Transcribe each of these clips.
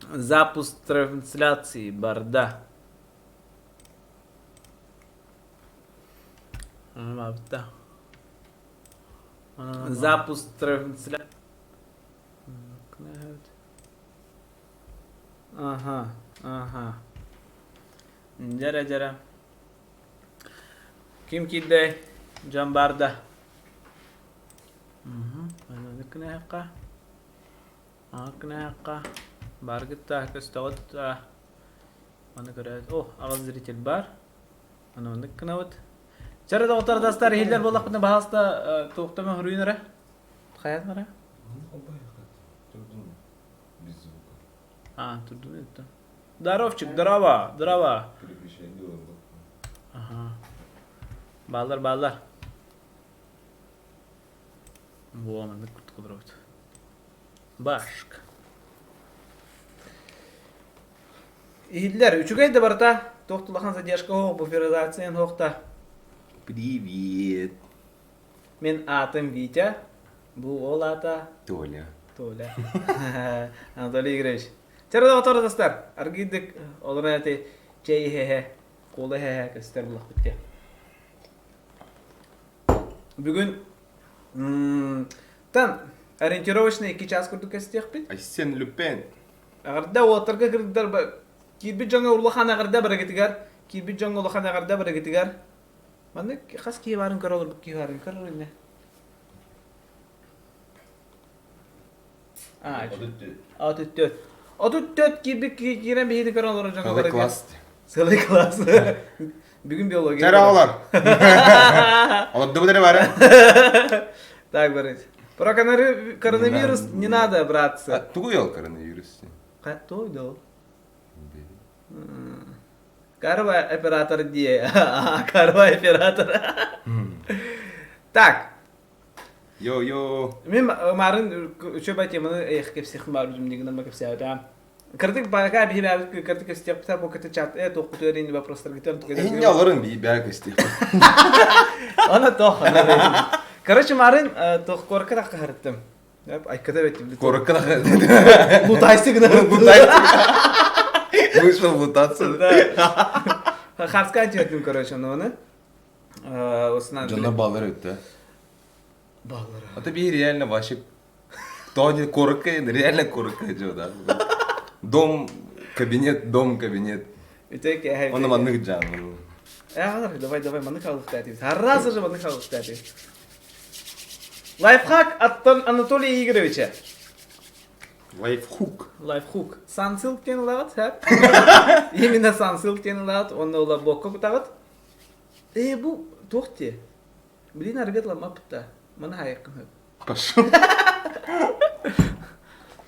Запуск трансляции барда. Запуск трансляции. Ага, ага. Дьэрэ, дьэрэ. Ким киирдэй? Дьон барда. Угу. Аакка бааргыт да көстөҕүт да маны көрөөт о аҕыс зритель баар аны оннук гынабыт чары доҕоттор дастар иһиллэр буоллахпытына баһаалыста туохтама хоруйун эрэ хайаан эрэ а турдун это здоровчик здорово здорово ага бааллар бааллар Во, маннык курдук олоробут. Башк. Иһиллэр. Үчүгэй да барыта. Туох улахан задержка суох, буферизация суох да. Привет. Мин аатым Витя. Бу ол аата Толя. Толя. Анатолий Игоревич. Чары доҕотор достар. Аргыйдык олорон эти чэй иһэ-иһэ, кола иһэ-иһэ көстөр булахпыт диye. Бүгүн тан ориентировочно 2 час курдук кэстиэхпит. Айсен Люпен. Эҕэрдэ уолаттарга кыргыттар киирбит дьоҥҥо улахан эҕэрдэ барыгытыгар, киирбит дьоҥҥо улахан эҕэрдэ барыгытыгар. Маннык хас киһи баарын көрө олорбут киһи баарын көрөр инне. А, 34. 34 киирбит киирэн биһиги көрөн олорор дьоҥҥо Целый класс. Целый класс. Бүгүн биология. Чара олор. Олордубут эрэ бары. Так, Борис. Про коронавирус не надо, братцы. Тугуй ол коронавирус? Тугуй ол? Карва оператор дии. Карва оператор. Так, Йо-йо. Мин марын үчүгэй теманы эйэх кэпсиэхпин баар дьүмнигинэн ма кэпсээбитэ. Кырдык баага биһи бэбит кырдык кэпсиэхпитэ бу кыты чат э туохпутугар ини вопростаргытын Инне олорун бии бээ кэстиэх. Ана тох. Короче, марын тох корка так харыттым. Айката беттим. Корка так. Лутайсы гына. Лутайсы. Вышел лутаться. Да. Харска тиэтим, короче, но оны. Осынан. Дьоннор баллар өттө. Баллара. А то би реально вообще то не коротко, реально коротко идет, да. Дом, кабинет, дом, кабинет. Он маннык жан. Э, давай, давай, маннык алыктати. Сразу же маннык алыктати. Лайфхак от Анатолия Игоревича. Лайфхук. Лайфхук. Сансылк диэн ылаҕыт, Именно сансылк диэн ылаҕыт, онно ыла блокка кутаҕыт. Э, бу туох дии? Блин, арыгы ламмаппыт да. Маны хайыккын хөп. Пошел.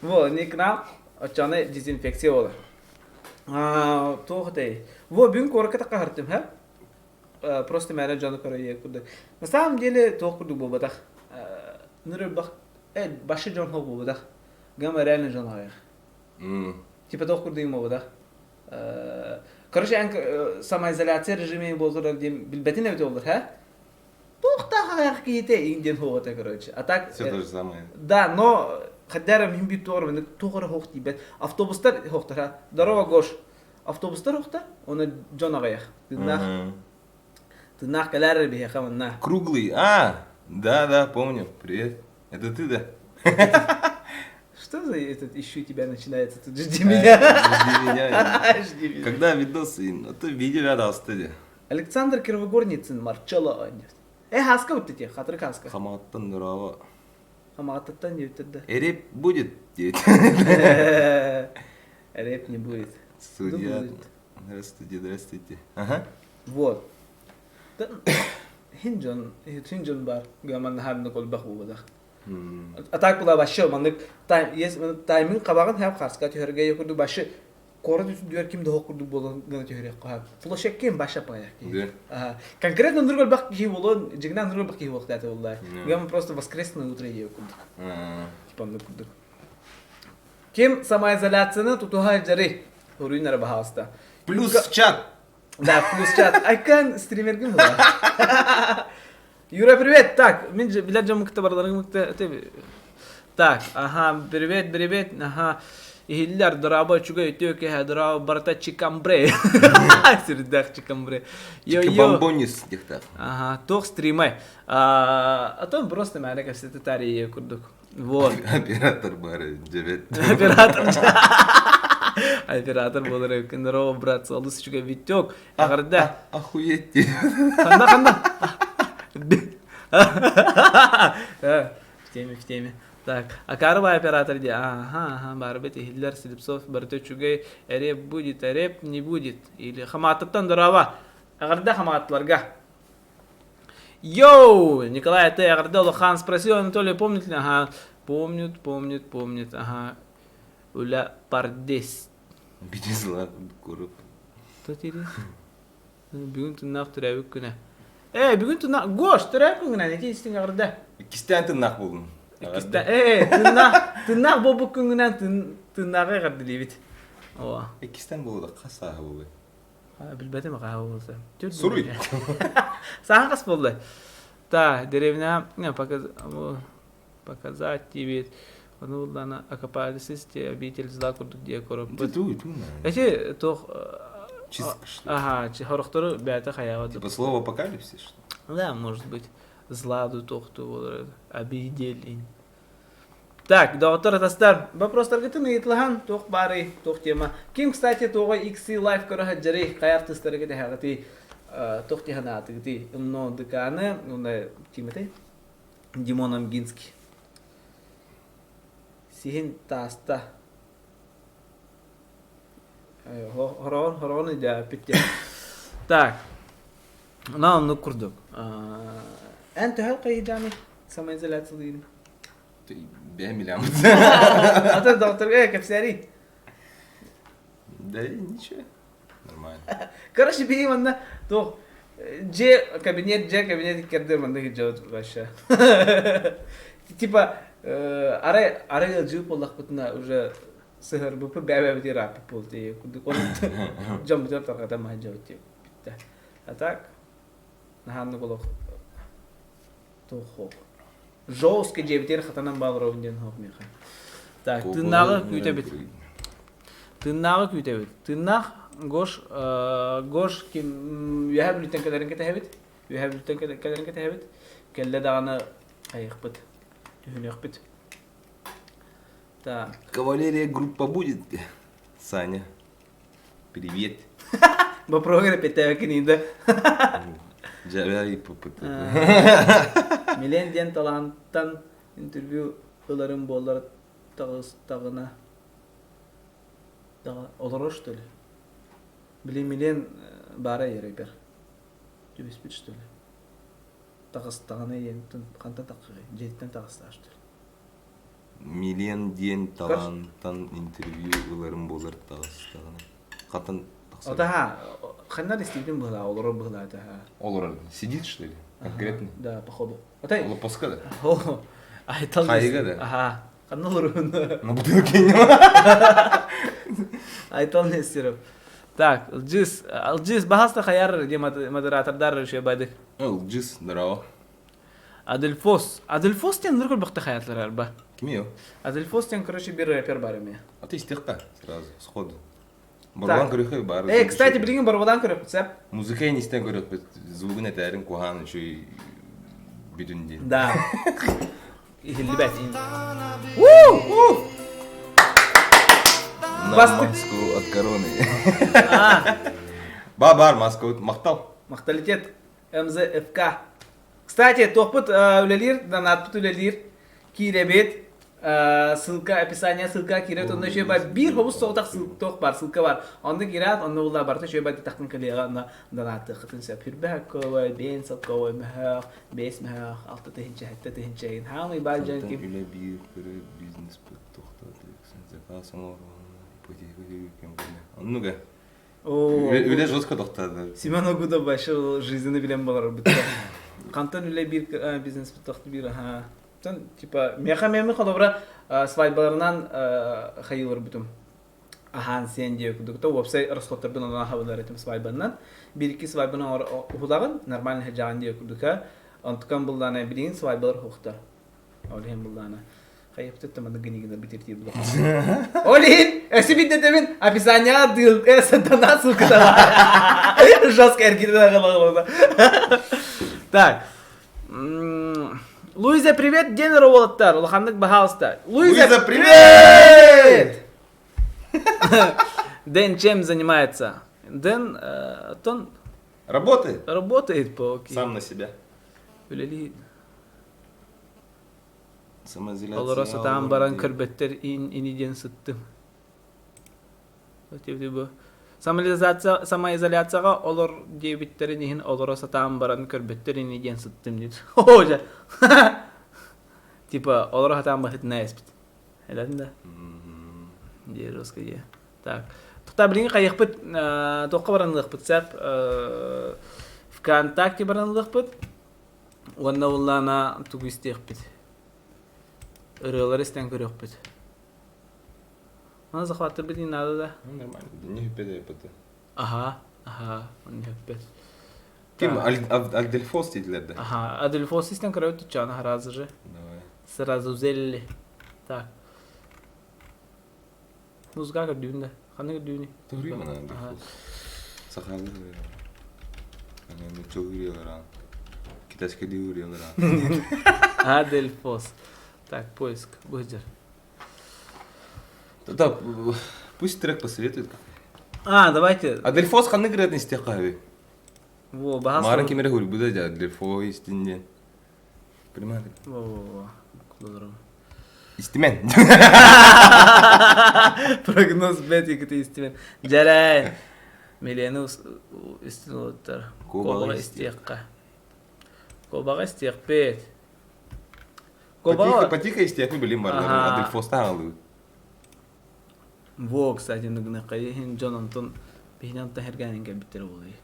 Во, не к нам, оччону дезинфекция болар. Туох этэй? Во, бүгүн куоракка таххаһартым, һэ? Просто мээнэ дьону көрөйө курдук. На самом деле, туох курдук буолбатах. Нырыбах, э, башы дьон хол буолбатах. Гама реально дьон аҕыйах. Типа туох курдук буолбатах. Короче, эн самоизоляция режиме буолтурар диэн билбэтин эбит олор, һэ? Туохтаах аҕыйах киһитэ иҥ диэн хуоҕата, короче. А так... Все то же самое. Да, но хотя мин бит туох эрэ туох эрэ хуох тиийбэт. Автобустар хуохтар, Здорово, Гош. Автобустар хуохтар, оны дьон аҕыйах. Тыыннаах. Тыыннаах кэлээр биһиэхэ манна. Круглый. А, да, да, помню. Привет. Это ты, да? Что за этот «ищу тебя» начинается тут? Жди меня. Жди меня. Жди меня. Когда видосы, а то видео ряда остыли. Александр Кривогорницын, Марчелло Э, хаска вот эти, хатыры хаска. Хамааттан дурава. Хамааттан диэбиттэр да. Реп будет, диэт. Реп не будет. Судья. Здравствуйте, здравствуйте. Ага. Вот. Хин дьон, хин дьон бар. Гаман ханны колбах буолбатах. А так была вообще маннык тайминг хабаҕын хэп хаска түһэргэ курдук башы куорат үтүдүгэр ким да курдук буолан гына түһэрэх хаап флошеккин баша пая конкретно нур бах киһи буолуон дьигинэн нур бах киһи буолуохтаата буолла гам просто воскресное утро ее курдук типа оннук курдук ким самоизоляцияны тутуһа дьары хоруйун эрэ баһаалыста плюс в чат да плюс чат айкан стримергин була Юра, привет! Так, мин билэр дьоммун кытта барыларын кытта Так, ага, привет, привет, ага. Иһиллэр, дорообо, үчүгэй үтүө киэһэ, дорообо, барыта чикамбре. Сүрдээх чикамбре. Йо-йо. Бомбонис диэхтээх. Ага, туох стримай. А то просто мээнэ кэпсэтэ таарыйа курдук. Вот. Оператор бары дьэбэт. Оператор. Оператор буолар эбиккин. Здорово, брат, олус үчүгэй Витек. Эҕэрдэ. Охуеть. Ханна, ханна? В теме, в теме. Так, акаарыбай оператор дии. Ага, ага, барбыт иһиллэр, Слепцов барыта үчүгэй, эрэп будет, эрэп не будет. Или Хамааттаттан дорообо. Эҕэрдэ Хамааттыларга. Йоу! Николай, ты эҕэрдэ улахан спросил Анатолий, помнит ли? Ага, помнит, помнит, помнит. Ага. Уля пардес. Бити зла куруп. То тири? Бүгүн тыннаах төрөөбүт күнэ. Ээ, бүгүн тыннаах... Гош, төрөөбүт күҥҥүнэн ити истиҥ эҕэрдэ. Иккистээн тыннаах буоллун. Иккистээн... Ээ, тыннаах, тыннаах буолбут күҥҥүнэн тыннааҕы эҕэрдэлиибит. Оо. Иккистээн буолла хас сааһа буолуой? Билбэтим хаһа буолса. Суруй. Сааһа хас буолла? Та, деревня показать тебе ону буллана акапалисис те обитель зла курдук диэ короппут. Эти туох Ага, хорохтору бэйэтэ хайаҕа Типа слово апокалипсис, что? Да, может быть. Зла туохту болар обиделин. Так, доҕоттор атастар, вопростаргытын ыйытылаһан туох баарый, туох тема. Ким, кстати, туоҕа XC Live көрө сылдьарый, хайа артыыстарга тэһэҕитий, туох дии санаатыгытый? Умно дыканы, уна ким этэй? Димон Амгинский. Сиһин тааста. Хороҕон, хороҕон өйдөөппүт диэн. Так, на оннук курдук. Эн төһө хайыдааный самоизоляциялыырын? Бэйэм билэммит. Атын докторга кэпсээрий. Да ничего. Нормально. Короче, биһи манна туох дьиэ кабинет дьиэ кабинет иккэрдэ манна кирдьэбит вообще. Типа арай арай ыалдьыы буоллахпытына уже сыһырбыппыт бэйэ-бэйэбит ырааппыт буолту курдук дьоммутугар тарҕатан маһдьабыт диэбиттэ. А так наһааннык олох туох жестко дьиэбитигэр хатанан бааларобун диэн хоп миэхэ. Так, тыыннааҕы күүтэбит. Тыыннааҕы күүтэбит. Тыыннаах Гош Гош ким үөһэ бүлүүттэн кэлэрин кэтэһэбит. Үөһэ бүлүүттэн кэлэрин кэтэһэбит. Кэллэ даҕаны хайыахпыт. Түһүнүөхпүт. Так. Кавалерия группа будет? Саня. Привет. Вопроһу эппиэттээбэккин да. Дьэ, попыт. Милен диэн талаантан интервью ыларым буоллар таҕыстаҕына олорор что ли? Били Милен баара ерегер. Түбэспит что ли? Таҕыстаҕына диэн хантан таххыай? Дьиэтиттэн таҕыстаа что ли? Милен диэн талаантан интервью ыларым буолар таҕыстаҕына. Хатан тахсар. Отаха, ханна истибитин быһылаа, олорор быһылаа этэ. Олорор. Сидит, что ли? Конкретно? Да, походу. Отай. Лопоска да? Айтал. Хайыга да? Ага. Ханна олорун? На бутылке не Айтал Нестеров. Так, Алджис, Алджис баһаста хаяр де модератордар еще бадык. Алджис, здорово. Адельфос. Адельфос диэн ныр көрбөхтө хаятылар арба. Кими о? Адельфос диэн, короче, bir рэпер бар эми. А ты истиэххэ сразу, сходу. Барбалаан көрүөххэ баар. Э, кстати, билигин барбалаан көрөппүт сеп. Музыка истэн көрөппүт, звугун этээрин куһаан үчүй бүтүн диэн. Да. Иһиллибэт. Уу! На маску от короны. Ба бар маска махтал. Махталитет. МЗФК. Кстати, туохпут үлэлиир, донатпыт үлэлиир, киирэбит, ссылка, описание ссылка киирет, онно еще бар, биир хобус соҕотох туох бар, ссылка бар. Онно киирээт, онно була барыта еще бар тахтын кэлиэҕэ, онно донаттыаххытын сөп. Хүрбэ ковой, бэйэн сотковой мөһөөх, бэс мөһөөх, 6 тыһыынча, 7 тыһыынча ин. Хаамый баар дьон ким. Үлэ биир көрө бизнес тохтоото, заказ оҥорон, ипотека төлүүр Оннуга. Үлэ жестко тохтоото. Семен Огудов вообще жизненно билэн баларбыт. Хантан үлэ биир бизнес тохту биир аха. Тон типа меха меми холобура свадьбаларынан хайылар бутум. Ахан сен диye курдук. То уопсай расходтарбын онон хабылар этим свадьбаннан. Бир икки свадьбаны уһулагын нормально хеджаан диye курдука. Онтукан буллана билигин свадьбалар хуохтар. Ол иһин буллана. Хайыпты таманы гынигына битиртиир булах. Ол иһин өссө биирдэ описание дыл донат ссылката Жестко эргитэ Так. Луиза, привет, день уолаттар. Улаханнык баһаалыста. Луиза, привет! Дэн чем занимается? Дэн, он Работает? Работает по Сам на себя. Үлэлиир. Самоизоляция. Олоро сатаан баран көрбөттөр ини диэн сыттым. Самоизоляция, самоизоляцияҕа олор диэбиттэрин иһин олоро сатаан баран көрбөттөр ини диэн сыттым диир. Оо дьэ. Типа олоро сатаан баһытына эспит. Элэн да. Диир русский дии. Так. Тута билигин хайыахпыт туохха баран ылыахпыт сөп ВКонтакте баран ылыахпыт Уонна буллаана тугу истиэхпит? Ырыалары истэн көрүөхпүт. Аны захваттырбыт не надо да? Ну, нормально. Не хөппөт Аха, аха, он не хөппөт. Ким Альдельфос дииллэр да? Аха, Адельфос истэн көрөбүт туччааны сразу же. Давай. Сразу взяли. Так. Музыка көрдүүн да. Ханна көрдүүнүй? Туһуруй мана Адельфос. Сахалыы Аны Китайская Адельфос. Так, поиск. Быдьар. Да, пусть трек посоветует. А, давайте. Адельфос ханнык ырыатын истиэххэ Во, баһас. Маара ким эрэ хурбуда дьа Адельфо истин диэн. Понимаете? Во, во, во. Кулаларым. Истимэн. Прогноз бэт икити истимэн. Дьэрэй. Милены истин олуттар. Кубаҕа истиэххэ. Кубаҕа истиэхпит. Кубаҕа... Потихо истиэхпит билим бар. Адельфостан алыы. Во, кстати, ныгыныхха иһин дьон онтон биһини онтон хэргээнин кэлбиттэр буолуй.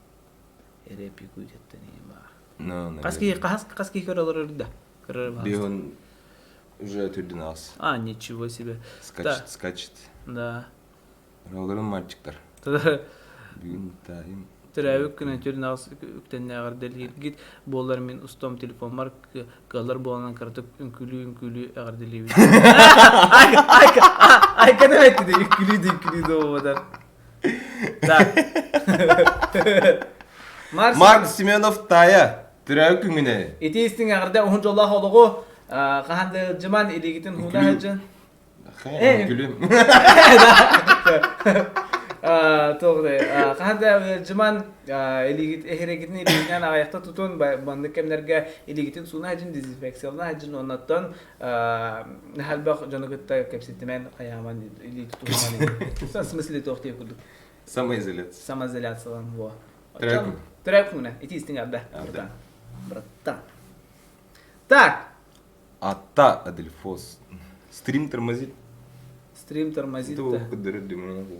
Эрэ пикуйтеттен баар. Хас киһи хас хас киһи көрө олорор да? Көрөр Биһон уже түрдүн аас. А, ничего себе. Скачет, скачет. Да. Олорун мальчиктар. Бүгүн таайым. Төрөөбүт күнүн түрүн аҕыс үктэннээҕэр дэлииргит буолар мин устом телефоммар кыаллар буоланан кыратык үҥкүүлүү-үҥкүүлүү эҕэрдэлиибин. Айка да эттиде үҥкүүлүү да үҥкүүлүү да буолбатар. Так. Марк Семенов таайа төрөөбүт күҥүнэ. Ити истиҥ эҕэрдэ уһун дьоллоох олоҕу хаһан да дьыман илиигитин ууна сылдьын. Күлүм. Туох хаһан да дьыман илиигит эһирэгитин илиигинэн аҕыйахта тутун маннык кэмнэргэ илиигитин сууна сылдьын дезинфекциялана сылдьын оннуттан элбэх дьону кытта кэпсэтимэн хайааман илии тутуһуман в смысле туох диye курдук самоизоляция самоизоляциялан во төрөөк күнэ ити истиҥ арда братан братан так Атта Адельфос. Стрим тормозит. Стрим тормозит.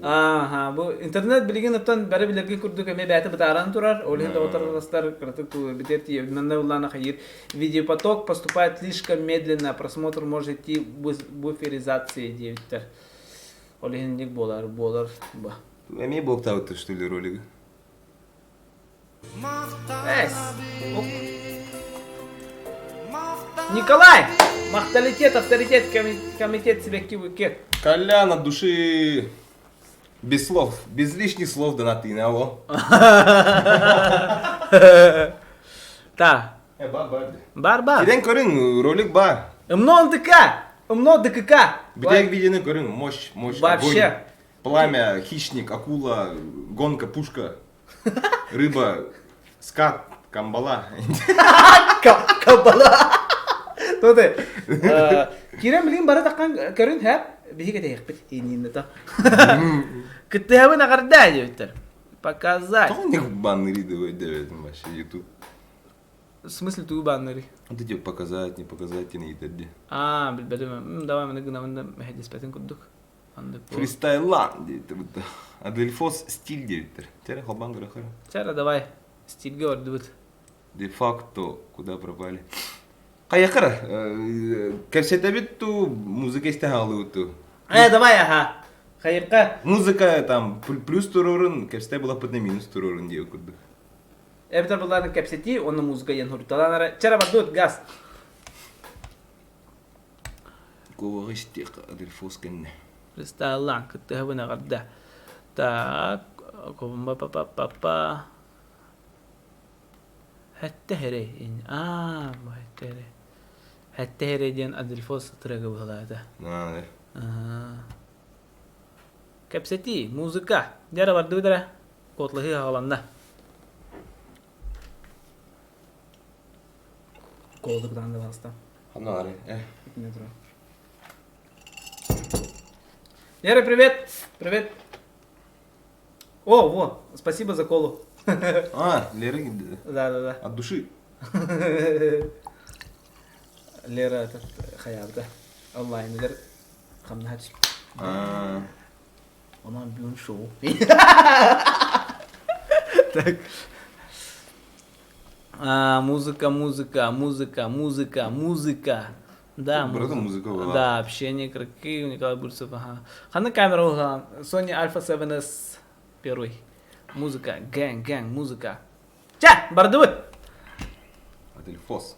Ага, бу интернет билигин оттон бары билэргин курдук эмиэ бэйэтэ бытааран турар. Ол иһин доҕотторластар кыратык битэр тиийэ улаана хайыр. Видеопоток поступает слишком медленно, просмотр может идти буферизации диэбиттэр. Ол иһин ник буолар, буолар ба. Эмиэ блоктаабыттар что ли ролиги? Эс. Николай! Махталитет, авторитет, комитет сибэкки букет. Колян от души. Без слов, без лишних слов донаты, алло. Та. Э, бар, бар. Бар, бар. Кирен көрүн, ролик бар. Умно НТК! Умно ДКК! Бүтэк видеоны көрүн, мощь, мощь. Вообще. Пламя, хищник, акула, гонка, пушка. Рыба, скат, камбала. Камбала. Туты. Кирен билин бары таққан көрүн хэп биһиги тэйэхпит инииннета. Кыттыһабын аҕарда диэбиттэр. Показать. Тоҕо баннери дэбэтим вообще YouTube. В смысле тугу баннери? Вот эти показать, не показать, не итэрди. А, билбэтим. Давай маны гынабын да мэһэдиспэтин курдук. Фристайлан диэбиттэр будто. Адельфос стиль диэбиттэр. Чэрэ холбаан көрөхөр. Чэрэ давай. Стильгэ ордубут. Де факто куда пропали? Хайакара кэпсэтэбит ту музыка истэн хаалыбыт ту. Э, давай, аха. Хайыкка. Музыка там плюс турурун, кэпсэтэ булаппытына минус турурун диэ курдук. Эбэтэр булларын кэпсэтии, онно музыка диэн хурутталаан ара. Чэрэ бардут, газ. Куобаҕы истиэх Адельфос кэннэ. Фристайлаан кыттыһабын эҕэрдэ. Так, па-па-па-па. Хэттэ хэрэй аа бу хэттэ хэрэй. Хэттэ хэрэй диэн Адельфос трегы быһылаата. Аа. Кэпсэтии, музыка. Дьэ бардыбыт эрэ. Куотлаһыы аҕаланна. Колдук даҕаны баста. Ханна баарый? Э. Итиннэ турар. Лера, привет! Привет! О, во, спасибо за колу. А, Лера, Да-да-да. От души. Лера этот хаябыта онлайныгар хамнаһа түспүт. А, Онон бүгүн шоу. Так. А, музыка, музыка, музыка, музыка, музыка. Да, Братан, музыка была. Да, общение, игроки, Николай Бурцев, ага. Ханна камера уһаан? Sony Alpha 7S первый. Музыка, гэнг, гэнг, музыка. Чэ, бардыбыт! Адельфос.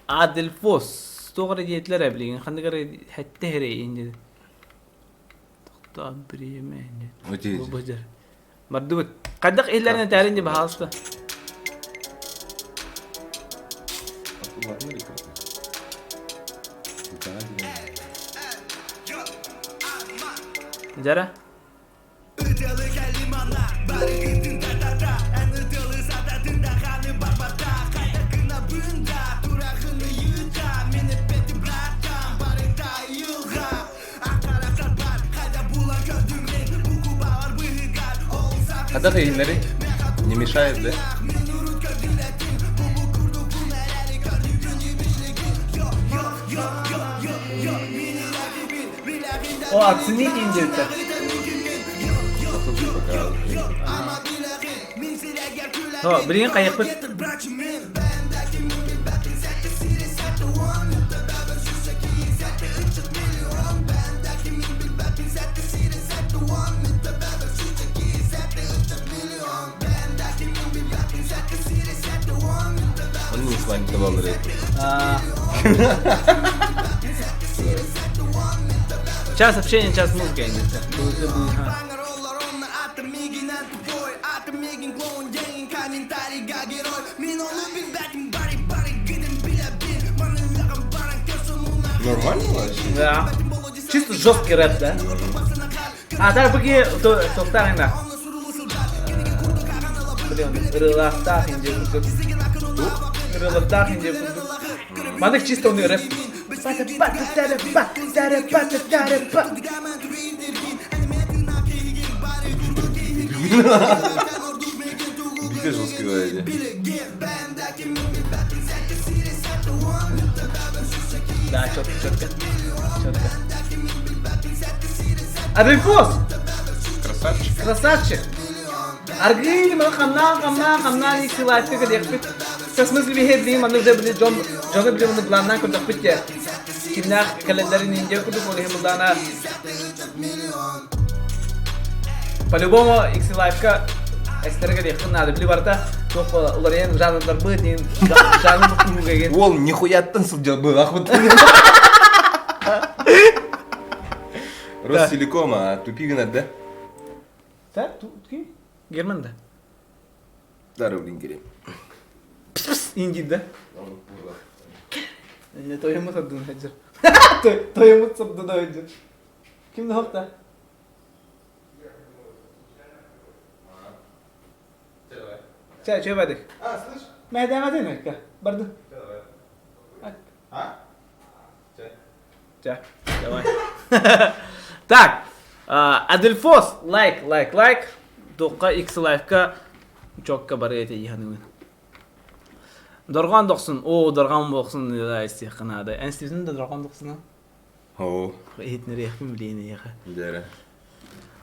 Адельфос. Туох эрэ диэтилэр ээ билигин. Ханнык эрэ хэттэ эрэ инди. Тохтоо бириэмэ инди. Өте Бардыбыт. Хайдах иһиллэрин этээрин дии баһаалыста. Дьара. Хадах иһиннэри не мешает, да? О, оцените индейца. О, билигин хайыппыт. Он не с вами давал Час общения, час музыки. Нормально вообще? Да. Чисто жесткий рэп, да? А, так быги тоқтағында. Блин, ырылахтаах инде курдук. Ырылахтаах инде курдук. Маннык чисто он рэп. Биты жесткие эти. Да, четко, четко. Четко. Адельфос! Красавчик. Красавчик! Аргыый, маны хамнаан, хамнаан, хамнаан икки лайфка кэлиэхпит. В смысле биһиги билигин маннык дьэ били дьон дьону били маны былааннаан көрдөхпүт дии. Кимнээх кэлэллэрин индия курдук ол иһин былаана по-любому X лайфка эстэрэ кэлиэххин наада. Били барыта туох уларыйан жанрдарбыт иин жанр буккуһуга Уол нихуяттан сылдьар быһахпыт. Ростелекома тупи гынар да? Да, ким? Герман да. Дары блин керек. Инди да. Не тойымы саддын хаджыр. Тойымы саддын хаджыр. Ким да хопта? Чэ, чэ бадык. А, слышь? Мэдээмэтин экка. Барды. А? Чэ. Чэ, давай. Так, Адельфос, лайк, лайк, лайк. Туохха X лайфка чокка барыа этэ дии Дорҕоон дохсун, оо, дорҕоон буолсун истиэххэ наада. Эн истибитин да дорҕоон дохсуна? Оо. Иһитинэриэхпин билиэн эйиэхэ. Дьэрэ.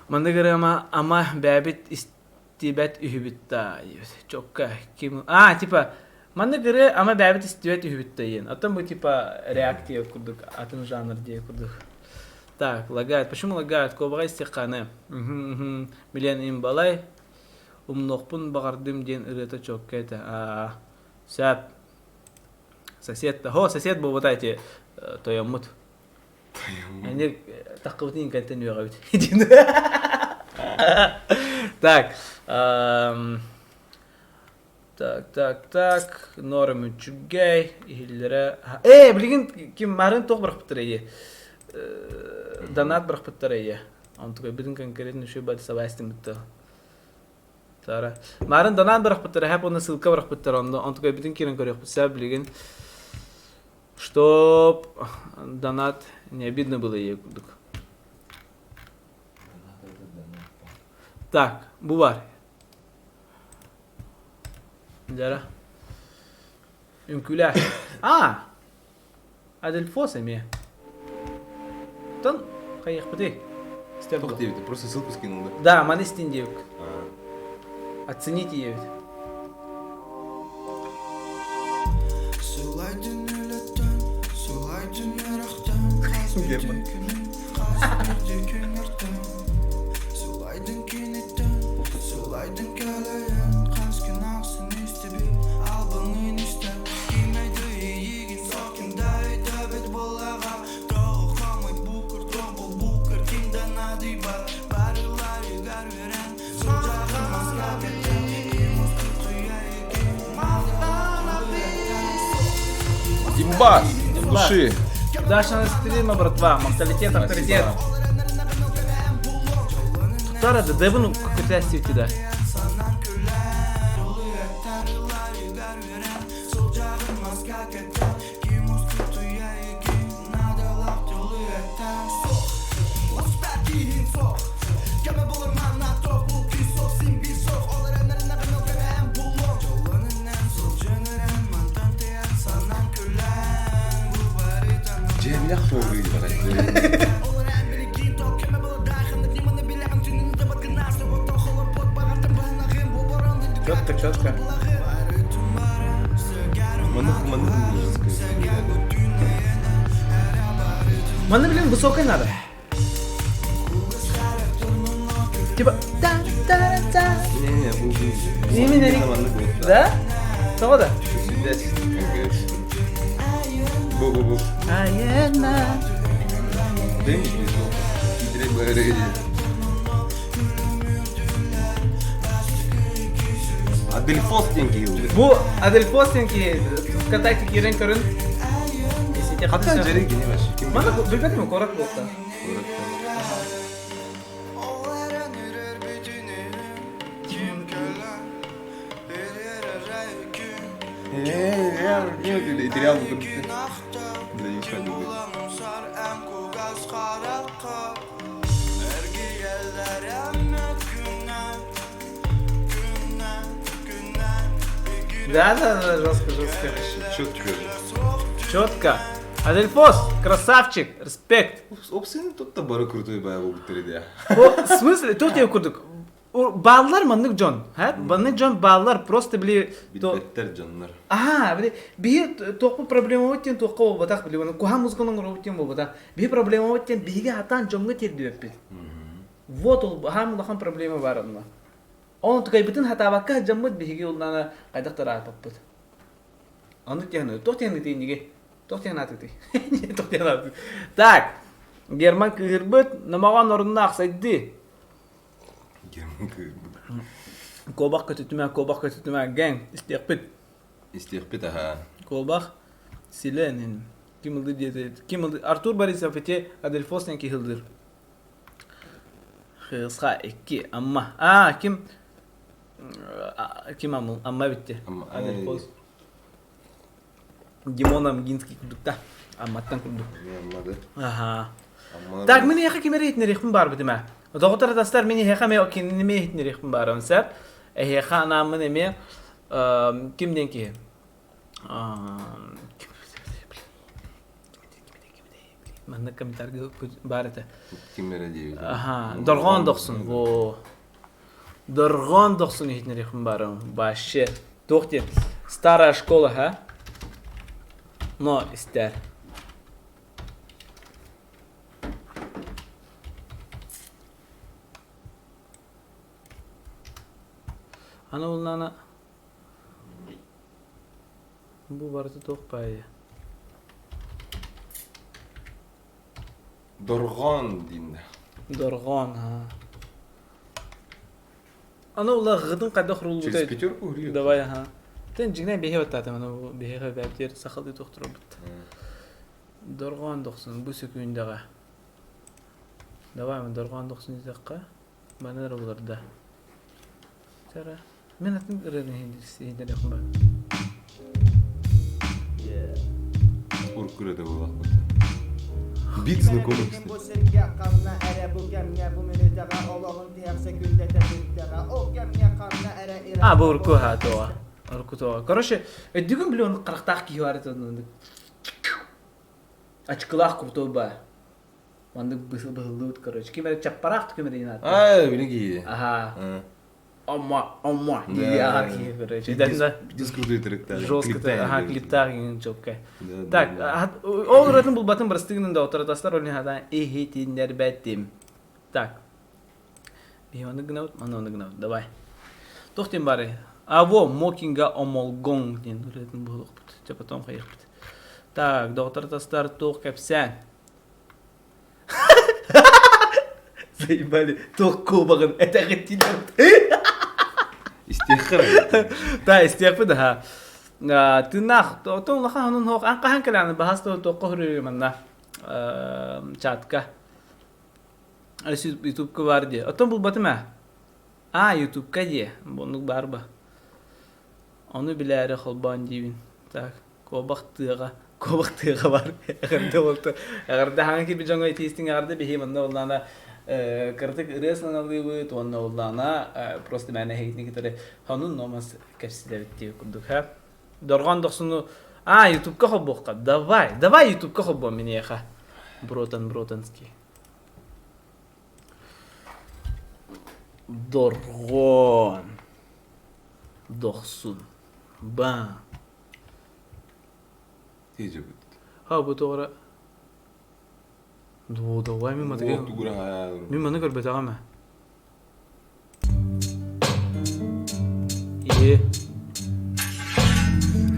Маннык ырыама ама бэйэбит истибэт үһүбүт да чокка ким а типа маннык ырыа ама бэйэбит истибэт үһүбүт да диэн оттон бу типа реакция курдук атын жанр диэ курдук так лагает почему лагает куобаҕа истиэххэ билиэн им балай умнуохпун баҕардым диэн ырыата чокка этэ аа сөп сосед хо сосед буолбута ити тойоммут. Они таххыбытын инкэнтэн үөҕэбит. Так. Так, так, так. Норм үчүгэй. Иһиллэрэ. Ээ, билигин ким марын туох бырахпыттар эйе? Донат бырахпыттар эйе. Онтука бүтүн конкретно үчүгэй бады сабаастын бытта. Тара. Марын донат бырахпыттар, хэп уонна ссылка бырахпыттар онно. Онтука бүтүн киирэн көрүөхпүт сэ билигин. Чтоб донат не обидно было ей курдук. Так, бу бар. Дьара. Үҥкүүлээх. А! Адельфос эмиэ. Тон хайыахпытый? Туох диэбит? Просто ссылку скинул, да? Да, маны истин диэбит. Оцените диэбит. Герман. Димбас, души. Удачного стрима, братва. Менталитет, авторитет. Тутара да дэбин көтәстив да. Дьиэлэх Четко, четко. Маннык маннык Манна, блин, высокой надо. Типа та та та. Не-не, бу Именно. Да? Того да? Бу бу бу. Айена. Адельфос диэн киһи ылбыт. Бу Адельфос диэн киһи ВКонтакте киирэн көрүн. Хата дьэрэ кини вообще. Мана билбэтим корот буолта. Терял Для них Да, да, да, жестко, жестко. Четко. Четко. Адельфос, красавчик, респект. Опсин тут та бары крутой бая болуп да. В смысле, тут я курдук. Бааллар маннык дьон, ха? Маннык дьон бааллар просто били Билбэттэр дьоннор. Аа, били биһи туохпу проблемабыт диэн туохха буолбатах били уонна куһаҕан музыканы оҥоробут диэн буолбатах. Биһи проблемабыт диэн биһиги атаан дьоҥҥо тиэрдибэппит. Вот ол хаам улахан проблема баар онно. Оны тукайбытын хатаабакка сылдьаммыт биһиги уллана хайдах тарааппыппыт. Оннук диэн туох диэн ытыйниги? Туох диэн аатытый? Туох диэн аатытый? Так, Герман кыыһырбыт, номоҕон оруннаах сайдыы. Герман кыыһырбыт. Куобах көтүтүмэ, куобах көтүтүмэ, гэнг, истиэхпит. Истиэхпит аһаа. Куобах силэнин. Ким ылды диэти? Ким ылды? Артур Борисов ити Адельфос диэн киһи ылдыр. Хыысха икки Амма. А, ким ким Амма Амма битти. Адельфос. Димон Амгинский курдук да. Амматтан курдук. Амма да. Аха. Так, мин эһиэхэ ким эрэ иһитиннэриэхпин баар битимэ. Доҕоттор атастар мин эһиэхэ эмиэ кинини эмиэ иһитиннэриэхпин баарым сөп. Эһиэхэ анааммын эмиэ ким диэн киһи? Маннык комментарий баар этэ. Ким эрэ диэбит. Аха, Дорҕоон дохсун. Во. Дорҕоон дохсун иһитиннэриэхпин баарым. Вообще. Туох диэн? Старая школа, ха? Но истэр. Аны уллана бу барыта туох баайа. Дорҕоон диин. Дорҕоон, аа. Аны ула ҕытын хайдах Через уруллубутай? пятерку урию. Давай, аха. Тэн дьиҥнээн биһи баттаатым, аны биһиэхэ бэптиэр сахалыы тохторобут. Дорҕоон дохсун бу сөкүүндэҕэ. Давай, дорҕоон дохсун диэтэххэ, маны эрэ буларда. Тара. Мен атын ырыаны иһиннэриэхпин ба. Урукку ырыата буоллахпыт. Бит знакомый, кстати. А, бу урукку ха туоҕа. Урукку туоҕа. Короче, өйдүгүн били оны харахтаах киһи бар этэ Ачкылаах крутой ба. Маннык быһыллыбыт, короче. Ким эрэ чаппараах ким эрэ ааттаах. А, били киһи. Аха. Омма, омма дии аҕар киһи, короче. Пиздец крутой тректаах. Жестко, ага, клиптаах иҥин чопка. Так, ол ырыатын булбатын бырастыгынан да отуратастар ол хатан иһитиннэрбэтим. Так. Биһи гынабыт, маны гынабыт. Давай. Туох диэн бары? Аво Мокинга омолгоҥ диэн ырыатын буолуохпут. Чэ потом хайыахпыт. Так, доҕоттор тастар туох кэпсээн? Заебали, туох куобаҕын этэҕиттилэр. Истиэххэ Да, истиэхпит аха. Тыыннаах, отон улахан онун хоох, ан хаһан кэлээн баһас туохха хөрү манна чатка. Ютубка бар дии. Оттон булбатым ээ. А, Ютубка дии. Оннук баар ба. Ону билээри холбоон диибин. Так, куобах тыаҕа, куобах тыаҕа бар. Эҕэрдэ буолта. Эҕэрдэ хаҥа киирбит дьоҥҥо итиистиҥ эҕэрдэ биһи манна уллаана кыратык ырыа сыаналыыбыт уонна уллаана просто мээнэ эһигитини кытары сонун номас кэпсэтэбит дии курдук ха. Дорҕоон дохсуну а Ютубка холбуохха. Давай, давай Ютубка холбуом миниэхэ. Бротан Бротанский. Дорҕоон дохсун ба Тиэдьэбит. Ха бу тоҕо Дуу, давай мин маны мин маны көрбөтөҕүм ээ. Ээ.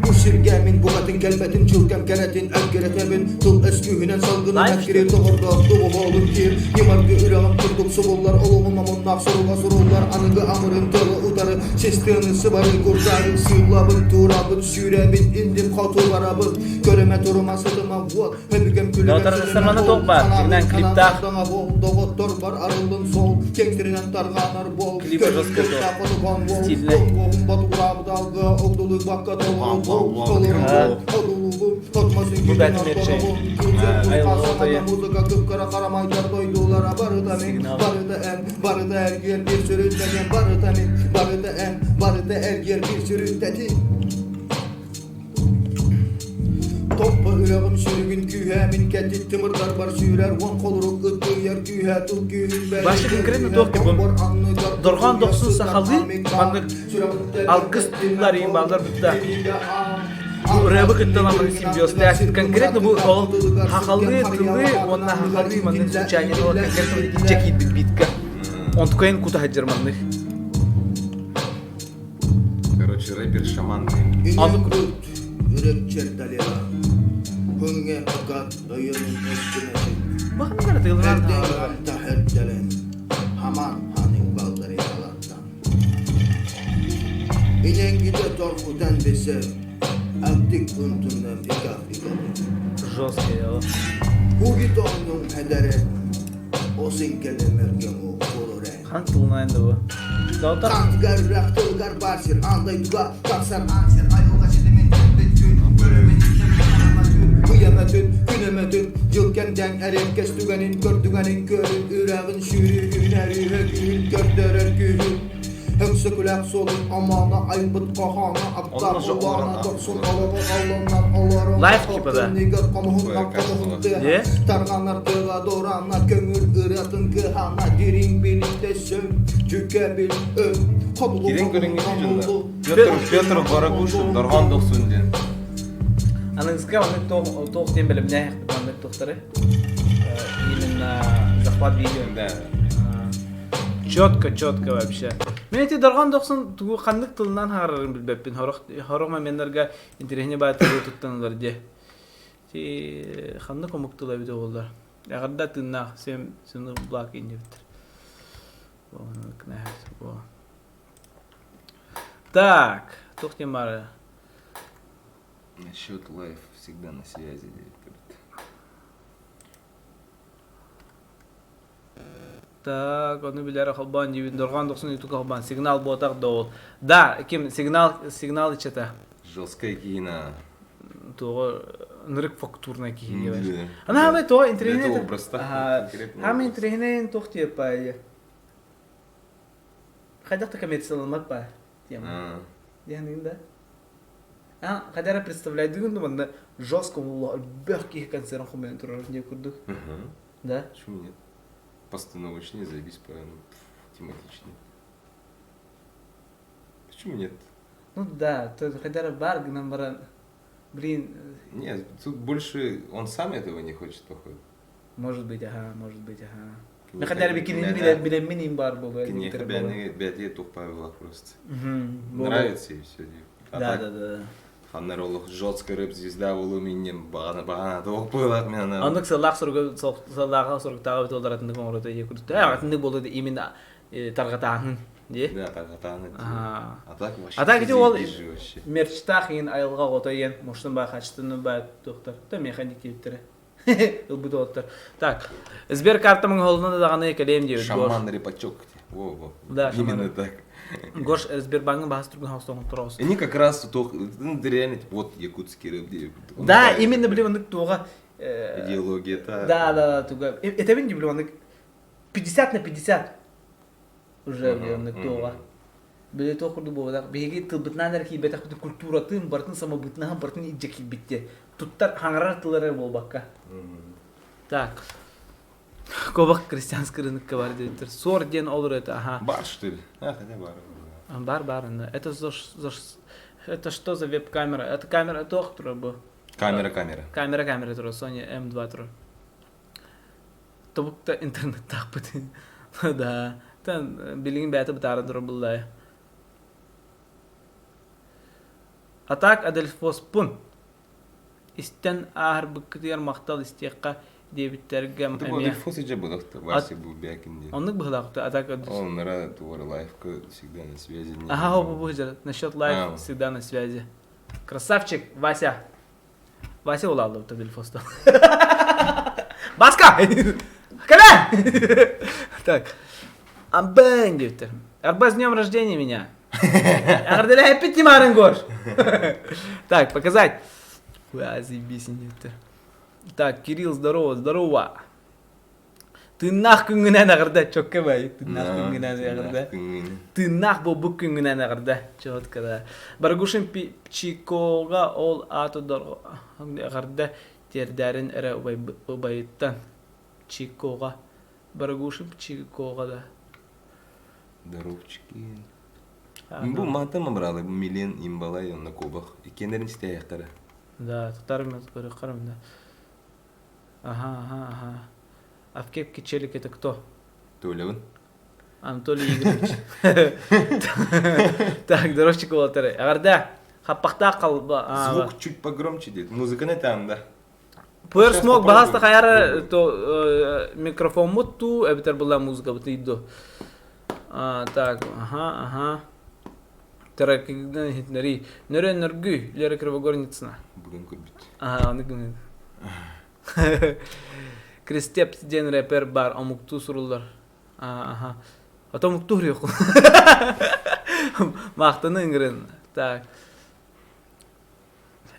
Бу сиргэ мин букатын кэлбэтим чулкам кэрэтин өлгүрэтэбин тыл өс күүһүнэн салгынан эккири тоҕордоох дубуһуолун киир ньымаргы үрэҕим курдук субуллар олоҕум омуннаах суруга суруллар аныгы амырын тылы утары сис тыаны сыбары курдаары сыыллабын туурабын сүүрэбин индим хоту барабын көрүмэ турума сытыма уот Өбүгэм күлүгэр Сарманы туох баар? Дьиҥинэн клиптаах. Доҕоттор бар арыллын сол, кэҥтиринэн тарҕанар бол. Клипа жестко Стильный. Бу бәтимерче. Музыка кыпкара харамайдар дойдулара барыта мин, барыта эн, барыта эргиэр bir сүрүн барыта мин, барыта эн, барыта эргиэр bir сүрүн тэтин. Топпо үрэҕим сүрүгүн күүһэ мин кэтит тымырдарбар сүүрэр уон холорук ыттыйар күүһэ тыл күүһүн Баша конкретно туох типун Дорҕоон дохсун сахалыы маннык алгыс тыллар иин бааллар бутта ырыабы кытта ламаны симбиозтаах конкретно бу ол хахалыы тылы уонна хахалыы маннык звучание конкретно итиччэ киирбит битка онтукайын кута сылдьар маннык Короче, рэпер шаман. Аны Үрөкчер далера. Хүҥҥэ акат өйөнүн өстүмэтин. Баханнар тыылынан Эрден тахерделен. Хаман ханын балдары алаттан. Иненгите торкутан бесе. Антик унтуннан икaf икады. Жесткий, я. Хугит оннун хедере. Осин келемерге о короре. Хан тылынан енді bu. Даута Тангар тылгар барсир андай туга таксар ансер айылга ситимин бүткүн көрөмүн Кыямэтин, күнөмөтүн, жыл кэмдэҥ эриэккэс түгэнин көрдүгэнин көрүн үрэҕин сүүрүгүн эрүүһэ күүһүн көрдөрөр күүһүн Өксөкүлээх суолун омооно айбыт хоһооно аптаах Онно же улаана олорон дохсун олоҕу оллоннор олорун Лайф типа да. Хоппуннигар хомуһуннар хомуһун тыаһа Е? Тарҕанар тыла дуораана көҥүл ырыатын кыһана дириҥ билиитэ сөҥ дьүкэбил өҥ хотулу Кирин көрүҥҥэ дьоннор. Петр, Петр Барагушин, Дорҕоон Дохсун диэн. Аныгыска маннык туох туох диэн бэлэмнээхпит маннык туохтары именно захват видео. Да. Четко, четко вообще. Мен эти дорҕоон дохсун тугу ханнык тылынан хагарарын билбэппин. Хорох хорох моменнарга интэриэһинэй баайтары туттаналар диэ. Ти ханнык омук тыла эбитэ буоллар. Эҕэрдэ тыыннаах всем сыны благ иннибиттэр. Так, туох диэн баара? Насчет лайф всегда на связи диэбит. Так, ону билэр холбоон диибин, дорҕоон дохсун ютука холбоон, сигнал буотах да ол. Да, ким сигнал, сигнал иччэтэ. Жесткая киһина. Туоҕа ынырык фактурная киһи диэбэр. Ана хаамай туоҕа интэриэһинэй. Хаамай интэриэһинэйин туох диэппай. Хайдах да коммерцияланмат ба тема. Диэн да. А, хотя эрэ представляйдыгын да манна жестко элбэх киһи концерын хомуйан турар диye курдук. Да? Почему нет? Постановочный заебись по ну, тематичный. Почему нет? Ну да, то хотя эрэ бар гынан баран блин. Нет, тут больше он сам этого не хочет, походу. Может быть, ага, может быть, ага. Хотя эрэ кинини билэн билэммин им бар буолуо. Киниэхэ бэйэтигэр туох правила просто. Нравится и все. Да, да, да. Ханнар олох жесткая рэп-звезда буолуом иннин бағана бағана тоох быһыылаах мен ана. Оннук сыллаах суруга сыллааҕа суруктааҕы бит атыннык оҥорото дии курдук. Атыннык буолуо именно тарҕатааһын дии. Да, тарҕатааһын. А так вообще. А так ити ол мерчтаах иин айылҕа оҕото иэн муштун баа хачтыны баа туохтар то механик диэбиттэрэ. Ылбыт уолаттар. Так, Сберкарта оҥоһулунна даҕаны кэлиэм диэбит. Шаман Репачок. Во-во. Да, Именно так. Гош Сбербанкын баһас тургун хаустан оттороос. Они как раз туох, ну, реально, типа, вот якутский рэп диэбит. Да, именно, блин, оннук туоҕа... Идеологията. Да, да, да, туга. Этэбин блин, оннук 50 на 50 уже оннук туоҕа. Били туох курдук буолбатах. Биһиги тылбытынан эрэ киирбэтэхпит культуратын, барытын самобытнаһын барытын илдьэ киирбитте. Туттар, хаҥарар тыл эрэ буолбакка. Так. Кобах крестьянский рынокка бар диэбиттэр. Суор диэн ол это, ага. Бар, что ли? А, хотя бар. Бар, бар. Это за, за, это что за веб-камера? Это камера туох турар бу? Камера, камера. Камера, камера турар. Sony M2 турар. Тобукта интернеттаахпыт. Да. Тан билигин бэйэтэ бытаара турар буллая. А так Адельфоспун истэн ааһарбыккытыгар махтал истиэххэ диэбиттэргэ эмиэ Адельфос идже было Вася был бякин диэн. Оннук быһылаах а так Он рад твор лайфка всегда на связи. Ага, бу насчет лайф всегда на связи. Красавчик, Вася. Вася улааллыбыт Адельфостан. Баска! Кэлэ! Так. Амбэн диэбиттэр. Арба с днем рождения меня. Эҕэрдэлэһэппит Тимарын Гош. Так, показать. Хуя, заебись диэбиттэр. Так, Кирилл, здорово, здорово. Тыыннаах күҥҥүнэн эҕэрдэ, чокка бай. Тыыннаах күҥҥүнэн эҕэрдэ. Тыыннаах буолбут күҥҥүнэн эҕэрдэ. Четко да. Баргушин Пчикоҕа ол ааты эҕэрдэ тиэрдээрин эрэ убайыттан. Чикоҕа. Баргушин Пчикоҕа да. Здоровчики. Бу мантан мабралы Милен Имбалай онно кубах. Иккиэннэрин истээйэхтэрэ. Да, тутарым, көрүөххэрим да. Ага, ага, ага. А в кепке челик это кто? Толябын. Анатолий Игоревич. Так, дорожчик уолаттары. Эҕэрдэ. Хаппахтаах халба. Звук чуть погромче дейт. Музыканы там, да. Пуэр смог баһаста хайар то микрофоммут туу эбитер была музыка бытыйду. Так, ага, ага. Теракигдан хитнери. Нөрө нөргү, Лера Кривогорницына. Бүгүн көрбүт. Ага, аны гын. Кристеп диэн рэпер бар, омуктуу суруллар. Аха. А то омуктуу суруйуоххун. Маахтаны ыҥырын. Так.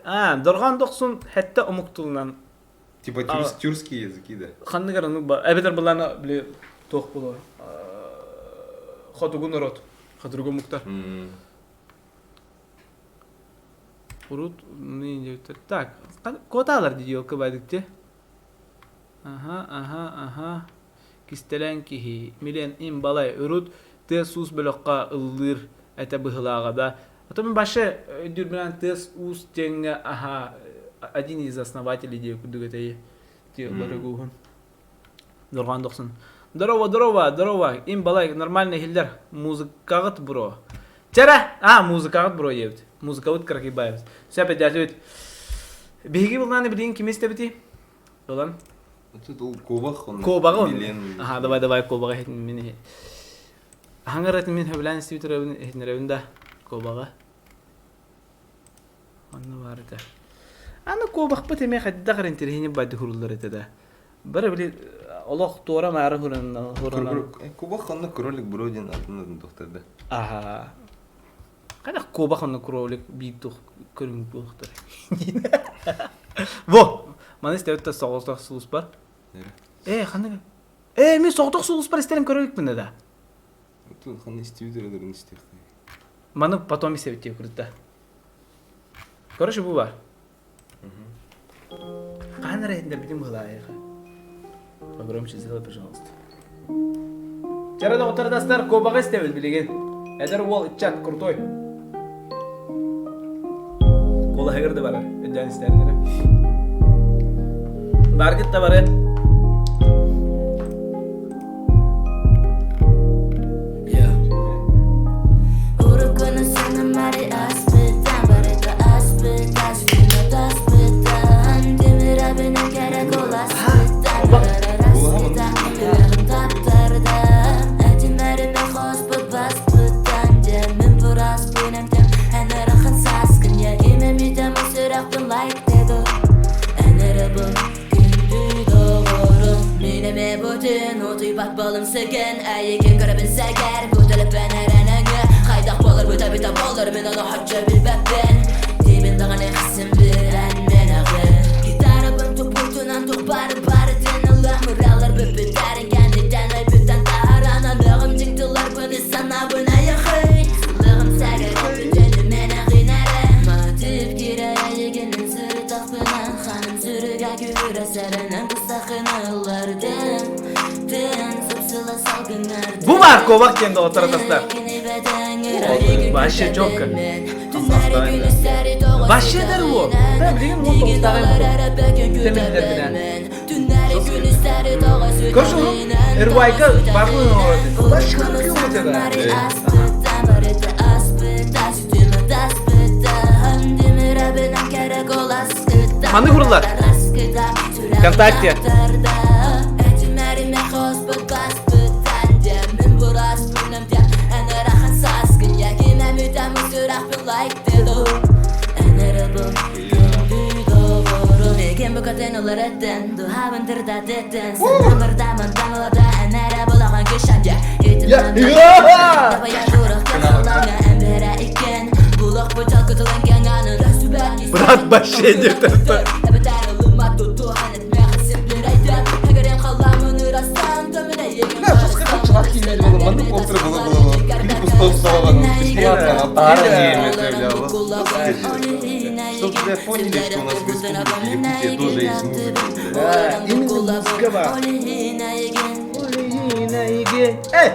А, дорҕоон дохсун хэтте омук тылынан. Типа тюркские языки, да? Ханныгар ону ба эбэтэр былаана били туох буолуо хотугу народ хотугу омуктар урут так куотаалар дии кыбайдыкте аха аха аха кистэлэҥ киһи милен им балай урут тыас уус бөлөххө ыллыыр этэ быһылааҕа да потом баше өйдүүрбүнэн тыас уус диэҥҥэ аха один из основателей диэ курдук этэй Барыгууһун. Дорҕоон дохсун. Здорово, здорово, здорово. Им балай нормально иһиллэр. Музыкаҕыт бро. Чэрэ! А, музыкаҕыт бро диэбит. Музыкабыт кыракыйбаайбыт. Сөп эдээсибит. Биһиги былааны билигин кими истэбитий? Ылан. Куобах онно. Куобаҕы Аха, давай, давай, куобаҕы иһитин мин Хаҥар мин сөбүлээн истибит иһитинэрэбин да куобаҕы. Онно баар этэ. Аны куобахпыт эмиэ хайдах эрэ интэриэһинэй байды хуруллар этэ да. Бары били олох туора-маары хуран хуран. Куобах онно кролик бро диэн атын атын тохтор да. Аха. Хайдах куобах онно кролик биир туох көрүҥ буолуохтар. Во! Маны истэбит да соҕотох сулуспар. Ээ, ханнык? Ээ, мин соҕотох сулуспар истэрим көрө иликпин да. Ханна истибит ырыаларын истиэхтэй. Маны потом истэбит диye курдук. Короче, бу бар. Хаһан эрэ иһитиннэрбитим быһылаайыха. Погромче сделай, пожалуйста. Чара доҕоттор дастар куобаҕы истэбит билигин. Эдэр уол ыччат крутой. Куолаһыгар да барар, өйдөөн истэрин эрэ. Баргыт да бары. Бу бар куобах диэн доҕоттор атастар. Вообще четко. Вообще дэр уол. Да, билигин уол тоҕустааҕы Тэминнэрбинэ. Короче, РВК барбын Вообще Ханнык урлар? ВКонтакте. Брат вообще Чтобы тебя поняли, что у нас в республике Якутия тоже есть музыка. Да, именно музыка бар. Эй!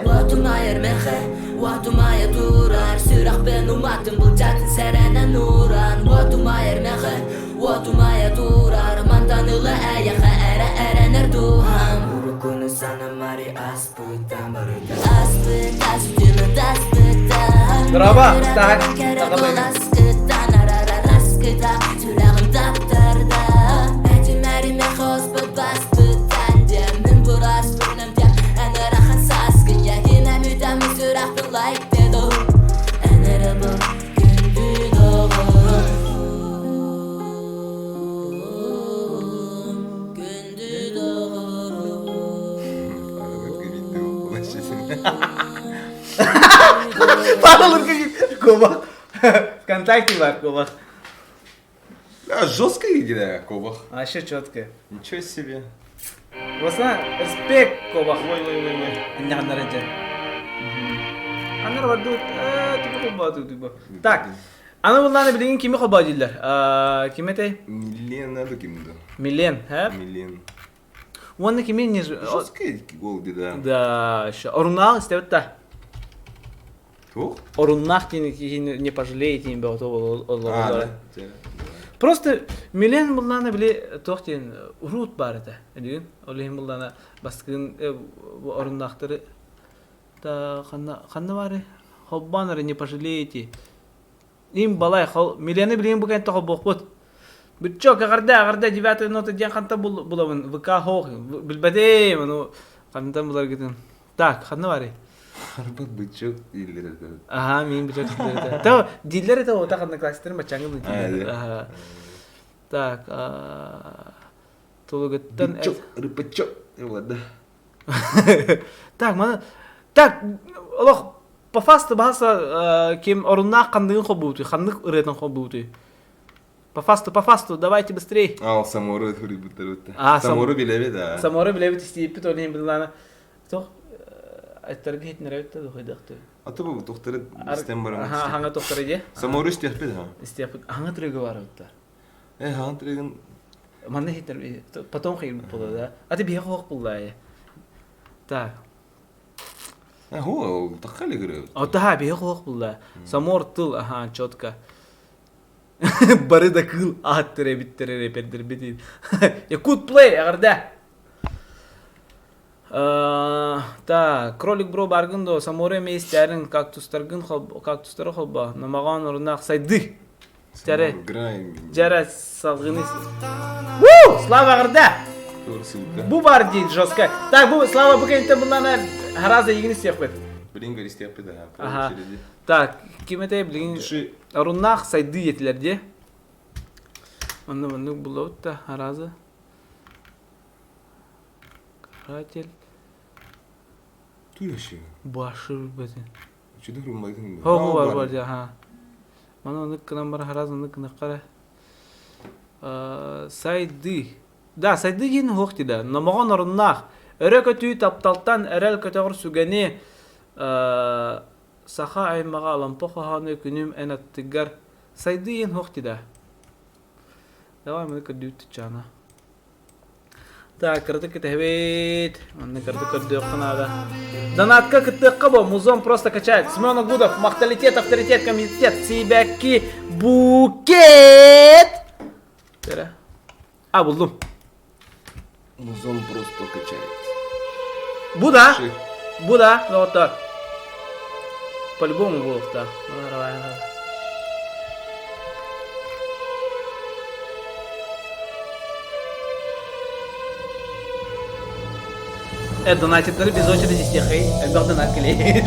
Драба, так, Куобах. Вконтакте бар куобах. Да, жестко игра, Куобах. А вообще четко. Ничего себе. Оса, респект Куобах. Ой, ой, ой, ой. Аннарынча. Аннар барды типа Так, аны булланы билигин кими холбоо дииллэр? Ким этэй? Милен надо ким да. Милен, һэ? Милен. Уонна кими не Жесткий голди, да. Да, еще. Оруннаах истэбит да. Туох? Оруннаах диэн киһини не пожалеете им А, да. Просто Милен булланы били туох диэн урут бар этэ. Билигин ол иһин буллана бастакын оруннаахтары та ханна ханна бары холбоон эрэ не пожалеете. Им балай хол Милены билигин бу кэнтэ холбуохпут. Быччок, эҕэрдэ, эҕэрдэ, девятая нота диэн хантан булабын? ВК хоох, билбэтим, ону хантан буларгытын. Так, ханна барый? Арбат быччок дииллэр этэ. Аха, мин быччок дииллэр этэ. То, дииллэр этэ, ота ханна классиктарын баччаңын дииллэр. Аха. Так, тулугуттан... Быччок, рыпачок, ладно. Так, маны... Так, олох по фасту баһаса ким оруннаах ханныгын холбуутуй, ханнык ырыатын холбуутуй? По фасту, по фасту, давайте быстрей. А, Самору суруйбуттар. Самору билэбит, да. Самору билэбит истииппит, ол иһин билана. Тох аттарга хитнеребит да дохойдахты. А то бу тохтары истен баран. Аха, ханга тохтары де. Самору истиэхпит ха. Истиэхпит. Ханга трегы бар бутта. Э, ханга трегин Манна хитнер потом хейбит була да. А ты биһиэхэ хоох буллаа. Так. Хо, тахали гыры. А та биһиэхэ хоох булла. Самор тыл, аха, четко. Бары да кыыл ааттар эбиттэр рэпердэрбит. Якут плей, эҕэрдэ! Так, кролик бро баргын до Саморе мейстерин кактустаргын кактустары холбо намаҕаан оруннаах сайды. Дьэрэ дьэрэ салгыны Уу! Слава эҕэрдэ! Бу бар дейт жестко. Так, бу Слава бу кэнниттэн bundan хараза игин истиэхпит. Билин истиэхпит Ага. Так, ким этэй билигин Оруннаах сайдыы этилэр дии. Онно маннык буллабыт да аразы. Каратель. Туяши. Башы билбэтин. Чудо румбайтын. Хо хо бар бар ха. Маны оннук гынан бар хараз оннук гынаххара. Сайды. Да, сайды диэн уһуох дии да. Номоҕон оруннаах. Өрө көтүү тапталтан эрэл көтөҕөр сүгэни Саха аймаҕа Алампа хоһоону күнүм эн аттыгар сайдыы иэн суох дии да. Давай маны көрдүүт туччаана. Так, кыратык кэтэһэбит. Манна кыратык көрдүөххэ наада. Донатка кыттыахха бо, музон просто качает. Семен Агудов, махталитет, авторитет, комитет, сибэкки, букет. Тера. А, булдум. Музон просто качает. Бу да. Бу да, доҕоттор. По-любому буолуохтаах. Э, донатиттары без очереди истиэхэй, элбэх донат кэлиэ.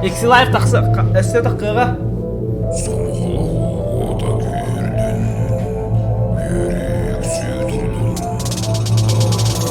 Икси лайф тахса, өссө таххыаҕа. Сомоҕолоһуута күүһүрдүн, үөрүү-үксүү турдун.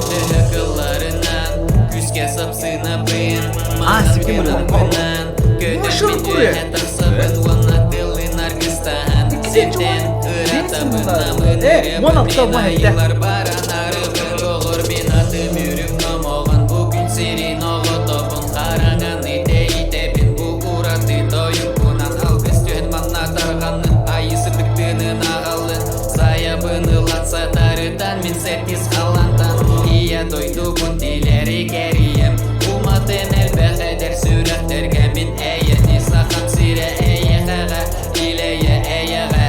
Төһө кылларынан күүскэ сапсынабын, А, сибити манан көтөммүн түһэ тахсабын уонна тылын аргыстаһан сиртэн ыратабын намын ырыабын мин айылар баран арыбын доҕор мин атым үрүҥ номоҕон бу күн сирин оҕотобун хараҥаны тэйитэбин бу ураты тойукпунан алгыс түһэн манна тарҕаннын айыы сырдык тыынын аҕаллын сайабын ылан сатарытан мин сэттис халлантан ийэ дойдубун тилэри кэрийэм уматын элбэх эдэр сүрэхтэргэ мин эйэни сахам сирэ эйэхэҕэ илэйэ эйэҕэ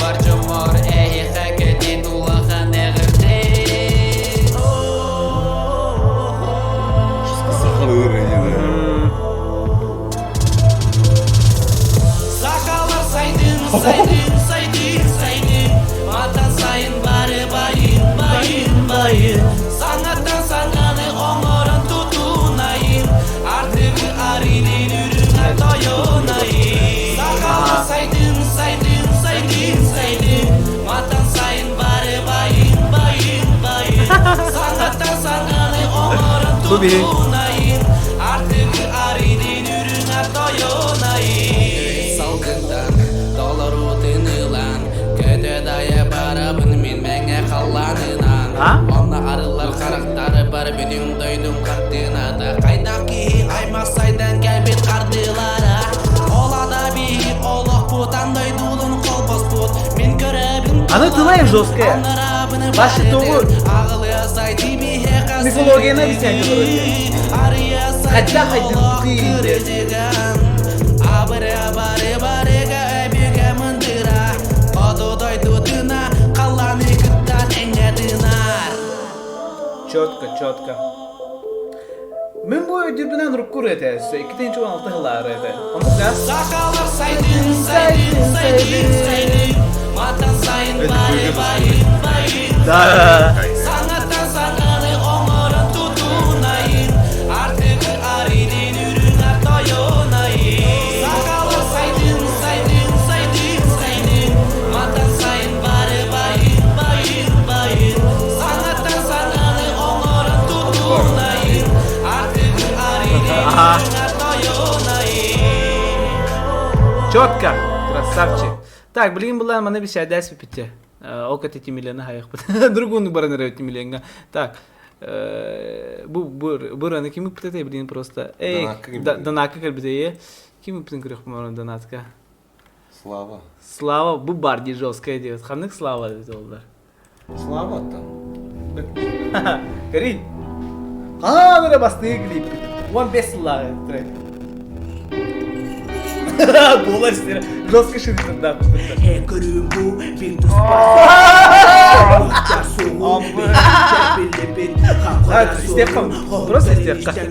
бар дьоммор эһиэхэ кэтит улахан эҕэрдэ Сахалар сайдын, сайдын, сайдын, сайдын Матан сайын бары байын, байын, байын Саҥаттан саҥаны оҥорон тутунайын Артыгы арыйдын үрүҥ тойонайын Сахалар сайдын, сайдын, сайдын, сайдын Матан сайын бары байын, байын, байын Саҥаттан саҥаны оҥорон тутунайын Артыгы арыйдын үрүҥ тойонайын Салгынтан толорутун ылан Көтө дайа барабын мин мэҥэ халлаанынан Онно арыллар харахтары бар бүтүн дойдум хартыыната Хайдах киһи аймах сайдан кэлбит хардыылара Ол ада биһи олохпутан дойдулун холбоспут Мин көрөбүн Аны тылай жесткая. Башы тоҕу мифологияны объяснять вроде. Хотя хайдыктыы. Четко, четко. Мин бу өйдүүрбүнэн руккур этэ, 2016 сыллаары этэ. Оннук да? Сахалар сайдын, сайдын, сайдын, сайдын. Да. Ага. Четко, красавчик. Так, блин, была маны бисядәс пите. Ол кәтети милена хайықпыт. Другуну баран эрэ миленга. Так, бу бу ким ыппыт блин просто. Эй, Донака кэлбитэ Ким ыппытын көрүөхпүн донатка. Слава. Слава, бу бар дии жесткая диэбит. Ханнык Слава эбит оллар? Слава там. Көрүй. Хаан эрэ бастыгы клиппит. 15 сыллааҕы трек. Буолар сир жестко ширитин Э көрүүм бу Просто истиэххэ.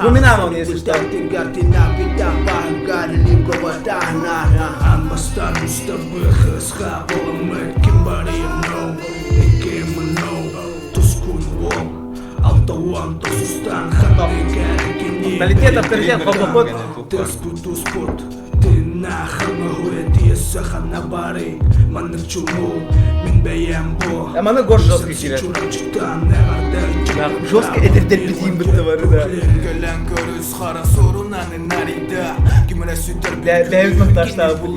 Бу мин аамам если что. Авторитет, авторитет, хоп-хоп. Маны гор жестко киирэр. Жестко эдэрдэр битиин бытта бары да. Бэйбит монтажтаабы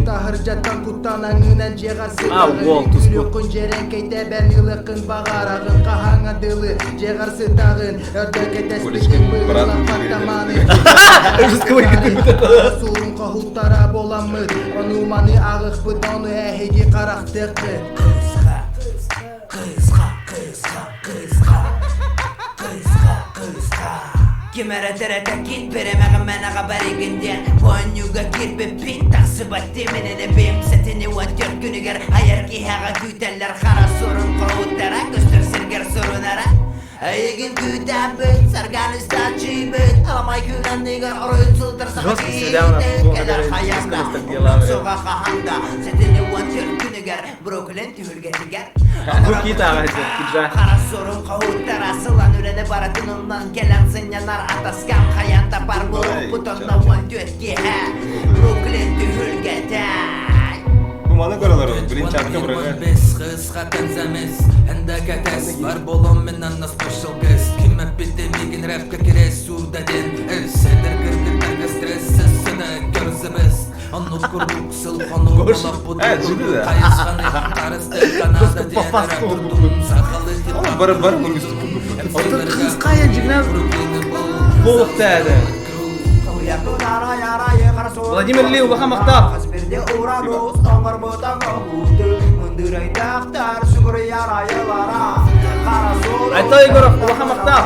Таһырдьаттан куттанаҥынан дьиэҕэр А, уол, туспут. Күлүккүн дьэрэҥкэйтэбэн ылыаххын баҕараҕын хаһааҥҥа дылы дьиэҕэр сытаҕын өрдө кэтэспитиҥ быһыылаппаттаманы суурун хоһуттара буоламмыт ону маны ааҕыхпыт ону эһиги харахтыаххыт Ким эрэ тэрэтэкин бэрэмэҕимэн баригин диэн Оонньууга киирбиппин тахсыбат тиминини бим Сэтини уон төрт күнүгэр айар киһэҕэ күүтэллэр Хара сурун хоһуттара көстөр сиргэр сурунара Эйигин күүтээбит сарган истааччыйбыт Аламай күн анныгар оройун сылтар саха Жесткий всегда у нас кэлэр хайанда Суға хаханда Сэтини уон төрт күнүгэр Бруклин түһүлгэтигэр Бу кит ааҕа киджа. Хара сурун хоһуттара сылан үлэни барытын умнан кэлэн сынньанар атаскам хайан тапар булуппут онно уон түөрт киэһэ Бруклин түһүлгэтэ Бу маны көрөлөр, блин, чатка бырага. Бар болом мен анна special guest Ким эппите мигин рэпка кирес сурдаден Эсседер кыргыттарга стресс сессена көрсөбөс Онну курдук сыл хону Э, жиды да. Бар бар мунгүстү Оттон кыыскайын жигнан буолуктаады. Владимир Ли улахан махтал. Айта Егоров улахан махтал.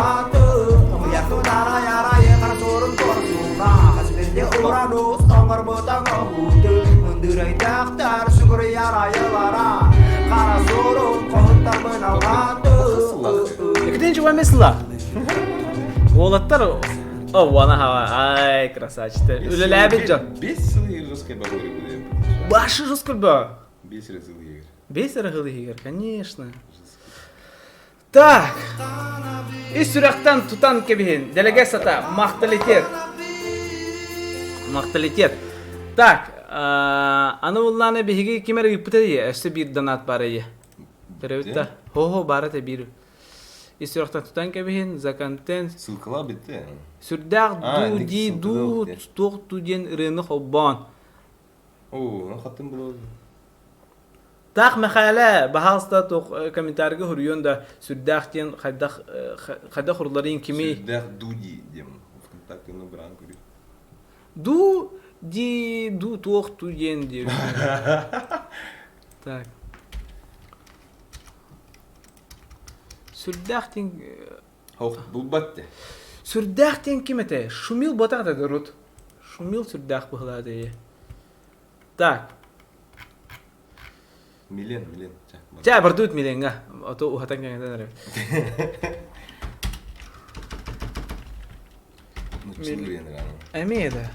Екатерина Чувамесла. Уолаттар О, вана хава. Ай, красавчик. Үлэлээбит дьон. Бес сыл жесткой бабыры будет. Башы жестко ба. Бес сыл егер. Бес эрэ егер, конечно. Так. Ис сүрэхтэн тутан кэбиһин. Дэлэгэй сата. Махталитет. Махталитет. Так. Аны булланы биһиги ким эрэ ыыппыта дии. Өссө биир донат баар ие. Төрөбүт да. Хо-хо баар этэ биир. Ис сүрэхтэн тутан кэбиһин. За контент. Ссылкала битте. Сүрдээх А, дуу ник дии ссылкада дуу битте. туох дуу диэн ырыаны холбоон. О, ну хаттым было. Таах Мэхээлэ, баһаалыста туох комментарийга суруйуон да сүрдээх диэн хайдах хайдах урларын кимий? Сүрдээх дуди диэн ВКонтакте ну бран көрүү. Дуу ди дуу туох ту диэн диир. Так. Сүрдээх диэн Ох, булбат де. Сүрдээх диэн ким этэ? Шумил буотах да рут. Шумил сүрдээх быһылаата ээ. Так. Милен, Милен. Чэ, бардыбыт Миленҥа. Ото уһатан кэҥэтэн эрэ. Эмиэ да.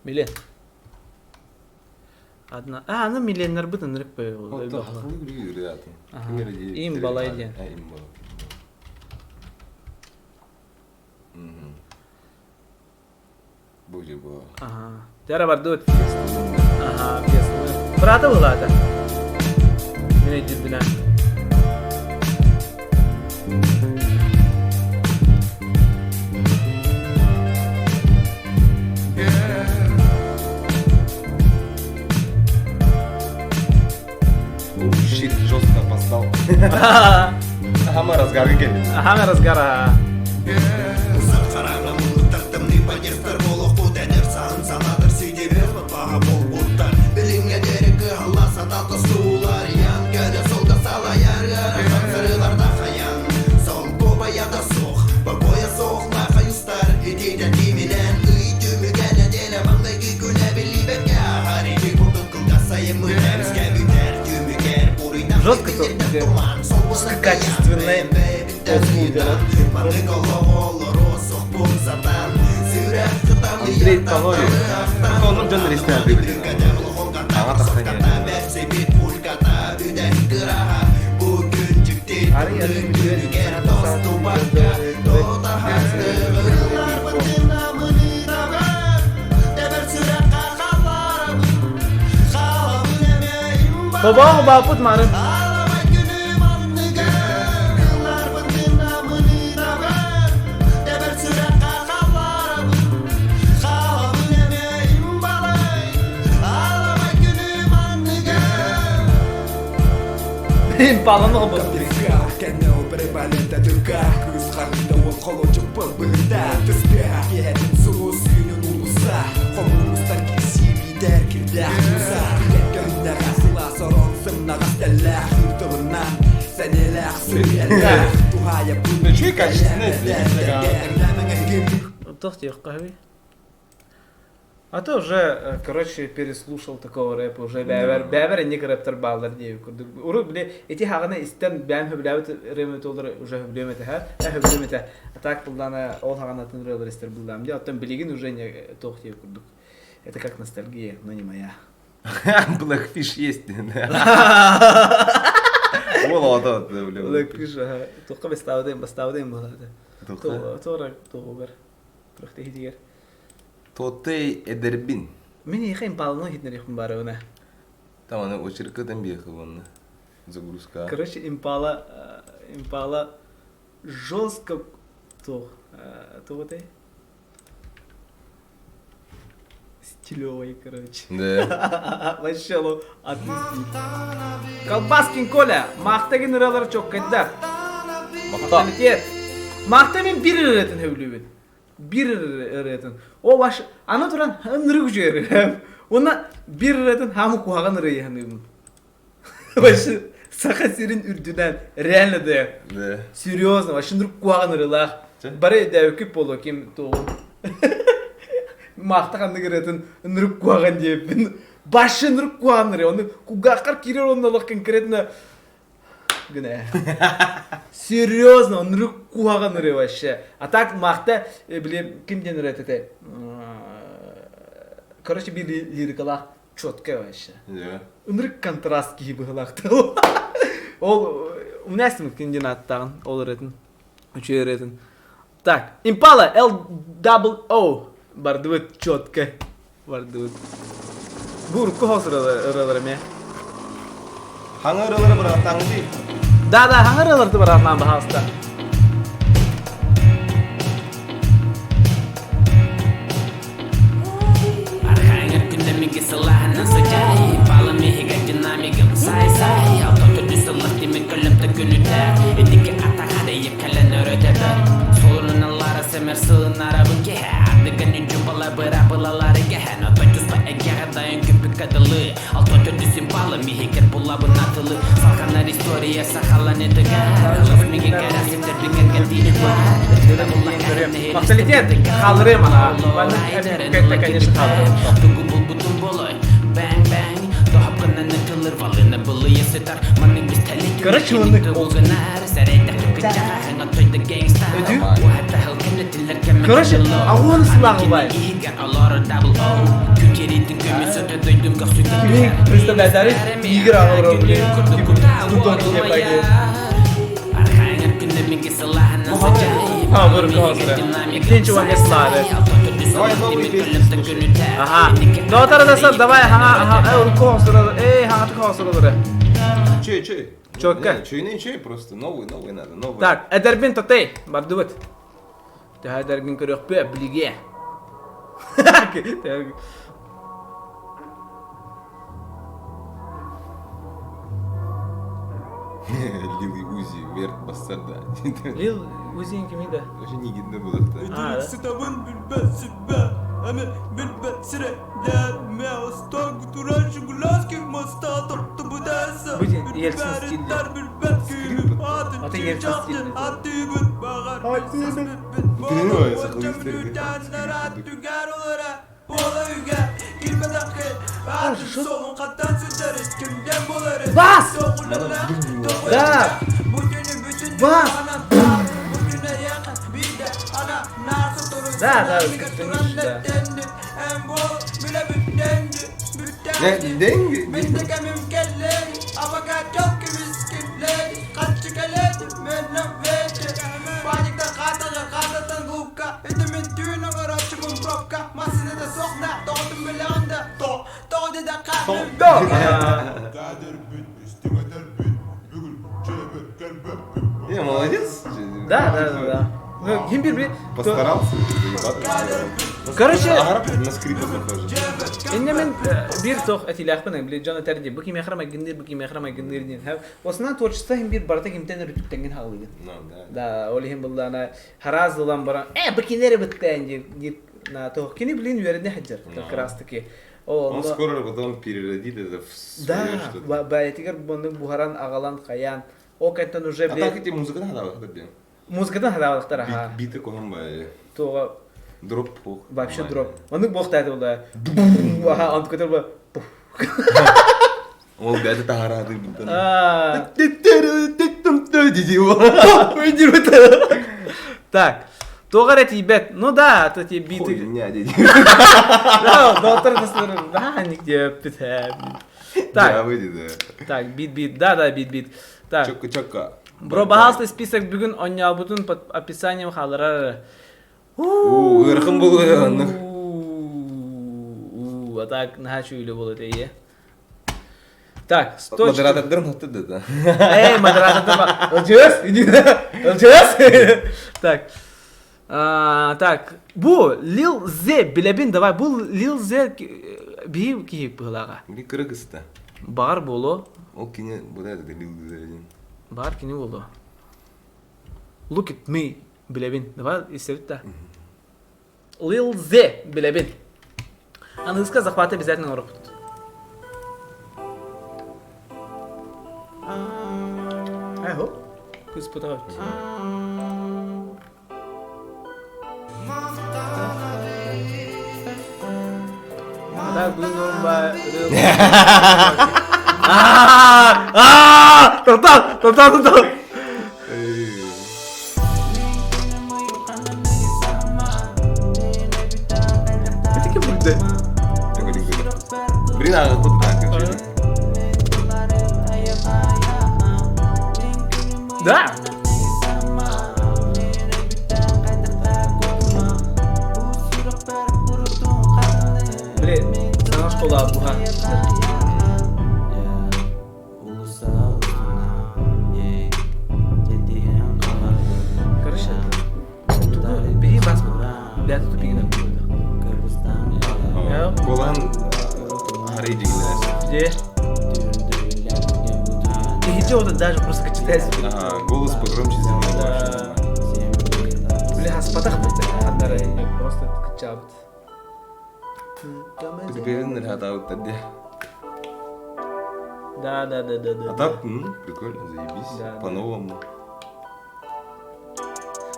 Милен. Одна. А, аны миленнербит ынырык Им балай диэн. Бу Ага. Тяра бардыбыт. Ага, пьесаны. Брата была Мин өйдүүрбүнэ. Oh shit, жестко опоздал. Ама разгары кэллим. Ага, разгара. Жестко качественное Андрей Панович. Онун дьон ресторан Аҥа тахсан Бабаҕ бааппыт марын. Импаланы оҕобут. Үчүгэй качественный Туох диэххэ А то уже, короче, переслушал такого рэпа, уже бэбэр, бэбэр инник рэптер бааллар диэбит курдук. Урут, били, ити хаҕына истэн бэйэм сөбүлээбит рэм толору уже сөбүлүөм этэ, сөбүлүөм этэ. А так буллаана ол хаҕанатын ырыалар истэр буллаам дии. Оттон билигин уже не туох диэбит курдук. Это как ностальгия, но не моя. Blackfish есть. Ол ото Blackfish, ага. Туохха бастаабытым, бастаабытым буолаата. Туора туоҕугар. Туох Тотей эдэрбин. Мин эйиэхэ импаланы иһитинэриэхпин баарыбына. Там аны очеркытын биэхи уонна загрузка. Короче, импала, импала жестко туох, туох этэй? Стилевый, короче. Да. Вообще, ну, Колбаскин Коля, Махтагин ырыалар чоккайдар. Махта. Авторитет. Махта мен бир ырыатын сөбүлүүбүн. Бир ырыатын. О баш аны туран ынырык үчүгэй Уонна бир ырыатын хаамы куһаҕан ырыаһаныыбын. Вообще Саха сирин үрдүнэн реально да. Да. Серьезно, вообще ынырык куһаҕан ырыалаах. Бары өйдөөбүккүт буолуо ким туоҕун. Маахта ханнык ырыатын ынырык куһаҕан диэбиппин. Башы ынырык куһаҕан ырыа. Ону кулгааххар киирэр уонна олох конкретно гына. Серьезно, ынырык куһаҕан ырыа вообще. А так Маахта, били ким диэн ырыа этэ? Короче, бир лирикалаах четкая вообще. Ынырык контраст киһи быһылаах Ол у меня ким диэн ааттааҕын ол ырыатын үчүгэй ырыатын. Так, Impala L double O бардыбыт четко бардыбыт. Бу урукку хос ырыалар эмиэ. Хаҥа ырыалары бырааттааҥ дии. Да, да, хаҥа ырыаларды быраатнаан баһаалыста. Архаҥыр күннэмиги сылааһынан сыдьаай Палым иһигэр динамигым сай-сай Алтан төрдүс сыллах тимир көлөмтө күнүтэ Инники атаха дэйип кэлэн өрөтөбө Солунуналлара сэмэр сылынарабын киһэ Ардыган үдьү бала быра былалары кэһэн Отой туспа эйгэҕэ дайын Менталитет хаалырыам ана. Маннык конечно хаалырыам. Короче, оннук Өдүү. Короче, аҕуон сылааҕы бай. Кими представляет тигр аҕалар блин. Ага. Доотар давай, ага, ага, эй, ага, Чей, чей? Четко. Чей, не чей, просто новый, новый надо, новый. Так, эдэрбин татай, бардыбыт. Төһө эдэргин көрүөхпү, билиге. Лил и Узи, Верт Бассарда. Лил Узи кими да? Вообще не видно было. А, да? Будем Ельцин стиль. А ты Ельцин стиль. Бас! Да! Бас! Да, да, как-то да. Деньги? Не, молодец. Да, да, да, да. Ну, ким бир Постарался. Короче, на скрипе похоже. Инне мен бир тох этилээхпин, били дьон этэр дии, бу кимиэхэ майгынныыр, бу кимиэхэ майгынныыр диэн. Осынан творчество иһин биир барыта кимтэн өрүттүктэнген хаалыгын. Ну, да. Да, ол иһин буллаана хараас ылан баран, бу кинери бытта диир на тох. Кини блин үөрэнэ сылдьар, как раз таки. Он скоро потом переродит это в свое Да, что-то. бэйэтигэр буну буһаран аҕалан хайаан. Ол кэнтэн уже А так эти музыканы хадавахтар диэн. Музыкатын хадавахтар, аха. Биты куһун бай. Туга Дроп пух. Вообще дроп. Оннук буохтааты була. Аха, он көтөр бу. Ол бәді таһараады бутан. А. Так. Тугар этибет. Ну да, то те биты. Хуйня, диди. Да, доктор да, нигде пит. Так. выйди, да. Так, бит-бит. Да, да, бит-бит. Так. Чокка, чокка. Бро, баһаалыста список бүгүн онньообутун под описанием хааларар. Уу, ыарахан буолуо оннук. Уу, а так наһаа үчүгэй буолуо этэ. Так, 100 Модератордарын хотты да. Эй, модератор ба. ЛЧС, иди. ЛЧС. Так. Так, бу Лил Зе билэбин давай бу Лил Зе биһи киһи быһылааҕа. Би кыргызта. Баар буолуо. Ол кини бу да Лил Зе один. Баар кини буолуо. Look at me билэбин. Давай истэбит да. Lil Z билэбин. Аныгыска захваты обязательно оҥоруохпут. Айхо. Кыз пытаҕа Так, бүгүн орунба Аа! Тоқтат, тоқтат, тоқтат. Это кем будет? Блин, а тут так. Да. Блин, саҥа школа буха. Короче, тугу биһи бас бэйэтэ тупигинэн буолуо. Голан харыйдигилер. Где? Иһитче вот даже просто качетайся. Ага, голос погромче сделал. Да. Бля, хаспатах бит. Ханнара просто кычаабыт. Бэрин хатаабыттар дии. Да, да, да, да, да. А так, ну, прикольно, заебись. Да, да. По-новому.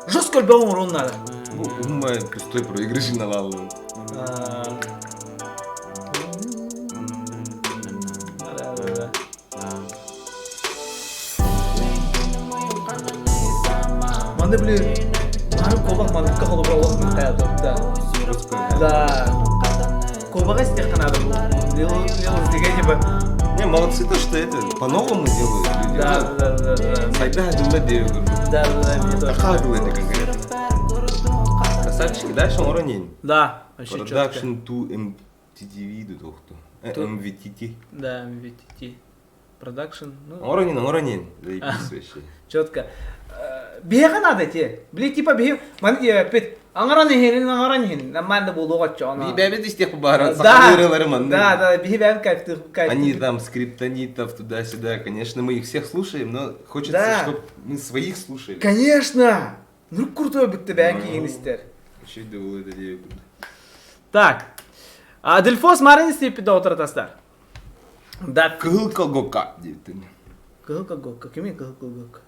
Жестко альбом урон надо. Ну, умма пустой проигрыш навал. Да, да, да. Манна били мары кобах маныкка холобура олох да. Да. Кобаҕа истиэххэ наада бу. типа. Не, молодцы то, что это по-новому делают люди. Да, да, да, да. Сайда дылла диэбит. Да, да, да, мне тоже. Хаа это конкретно. Красавчик, дальше оронин. Да, вообще четко. Production 2 MTTV дутохту. MVTT. Да, MVTT. Production. Ну, Оронин, оронин. Заебись вообще. Четко. Биһиэхэ наада те. Били типа биһи маны диэбэппит. Аҥаран иһинин, аҥаран иһин. Нормально буолуоҕа она. Би бэбит истиэх бааран Да. сахалыырылары манны. Да, да, биһи бэбит кайфтыыр кайфтыыр. Они там скриптонитов туда-сюда, конечно, мы их всех слушаем, но хочется, Да. чтобы мы своих слушали. Конечно! Ну крутой бүттэ бэйэн киһин истэр. Еще было это диэбит. Так. Адельфос Марин истиэппит отуратастар. Да. Кыһыл колгока диэбитин. Кыһыл колгока. Кими кыһыл колгока?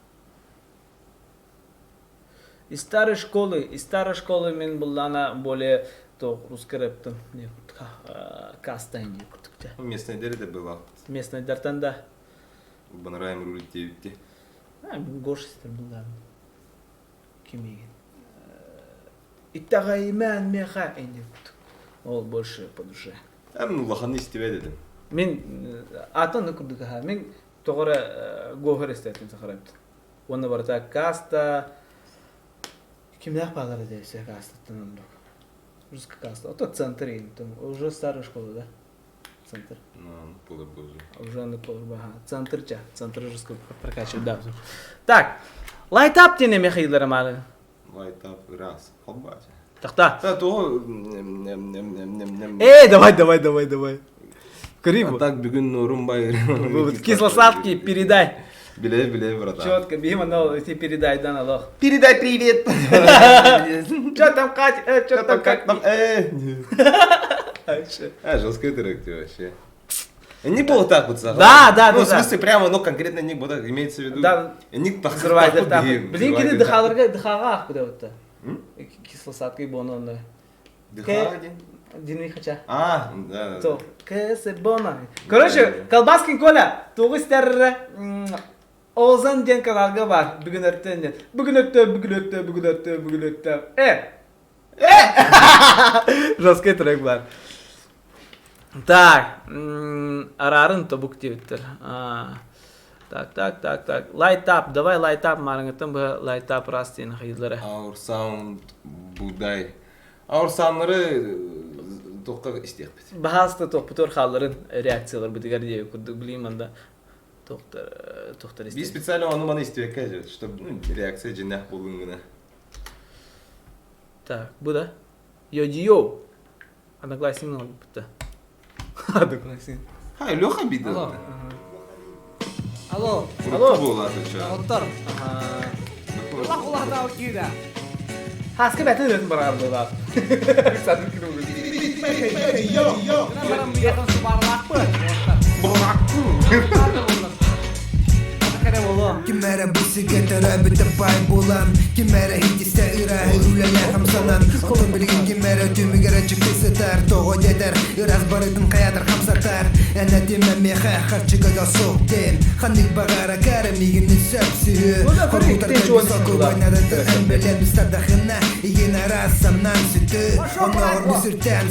Из старой школы, из старой школы мин буллана более то русский рэптен каста инди курдук Местный дерде была. Местный дартан да. Банраем рулить диэбитти. Гош истер буллан. Кимиген. Иттаҕайымаан меха инди курдук. Ол больше по душе. Эм улахан истибэт этим. Мин атын курдук аха. Мин тоҕо эрэ Гохер истэтин сахарабыт. Уонна барыта каста кимнээх баалара дээсэ кастаттан оннук. Русская каста. Ото центр уже старая школа, да? Центр. Ну, было бы уже. Уже оннук болор аха. Центр ча. Центр жестко прокачивает, да. Так. Light up диэн эмиэ маалы. Light up раз. Холбати. Тахта. Да, то... Эй, давай, давай, давай, давай. А Криво. так бүгүн Нурумбай. Кисло-сладкий передай. Биле, биле, братан. Четко, бихим анал, ти передай, дан алох. Передай привет. Че там, Катя? Э, че там, Как там? Э. Вообще. А, жесткий трек ты вообще. Не было так вот сахар. Да, да, Ну, да, в да. смысле, прямо, ну, конкретно не было, имеется в виду. Да. Не так Взрывайдер так. Блин, кини дыхаларга дыхаға ақ куда вот. Кисло-сладкий боно онда. Дыхалги? Дини хача. А, да. да. То, кесе бона. Короче, Колбаскин Коля, тугу истерре Озан диэн каналга бар. Бүгүн өртөн диэн. Бүгүн өттө, бүгүн өттө, бүгүн өттө, бүгүн өттө. Э! Э! Жесткий трек бар. Так, арарын тобук диэбиттэр. Так, так, так, так. Light up, давай light up марыңыттан бу light up раз диэн хайдылара. Our Sound Будай. Our Sound'лары тоққа истиэхпит. Баһаста тохпутор хаалларын реакциялар бытыгар диэ курдук билим анда тохтар тохтар Би специально ону маны истиэккэ же, чтобы ну, реакция дьиннээх буолун гына. Так, бу да. Йо йо. Одноклассник бутта. Одноклассник. Хай, Леха бидел. Алло. Алло. Алло. Буолла ча. Доҕоттор. Улах улахтаабыт киирэ. Хаска бәтин өтін барар буолар. Сатын күнү. Баран быйатын субарлаахпыт. Кэрэ буолуо. Ким эрэ бу сиргэ төрөөбүтэ бай буолан Ким эрэ иһитистэ ырааһы үлэлээх хамсанан Онтон билигин ким эрэ түмүгэр ачыкты сытар Тоҕо диэтэр ыраас барытын хайатар хамсатар Эн этимэ миэхэ харчыга да суох диэн Ханнык баҕарагар миигин сөпсүһү Ну да, көрү, Хоргутар тенч высоко уонна войнадаты эн бэлэм стардахына Игин араас самнан сүтү Оннооҕор бу сиртэн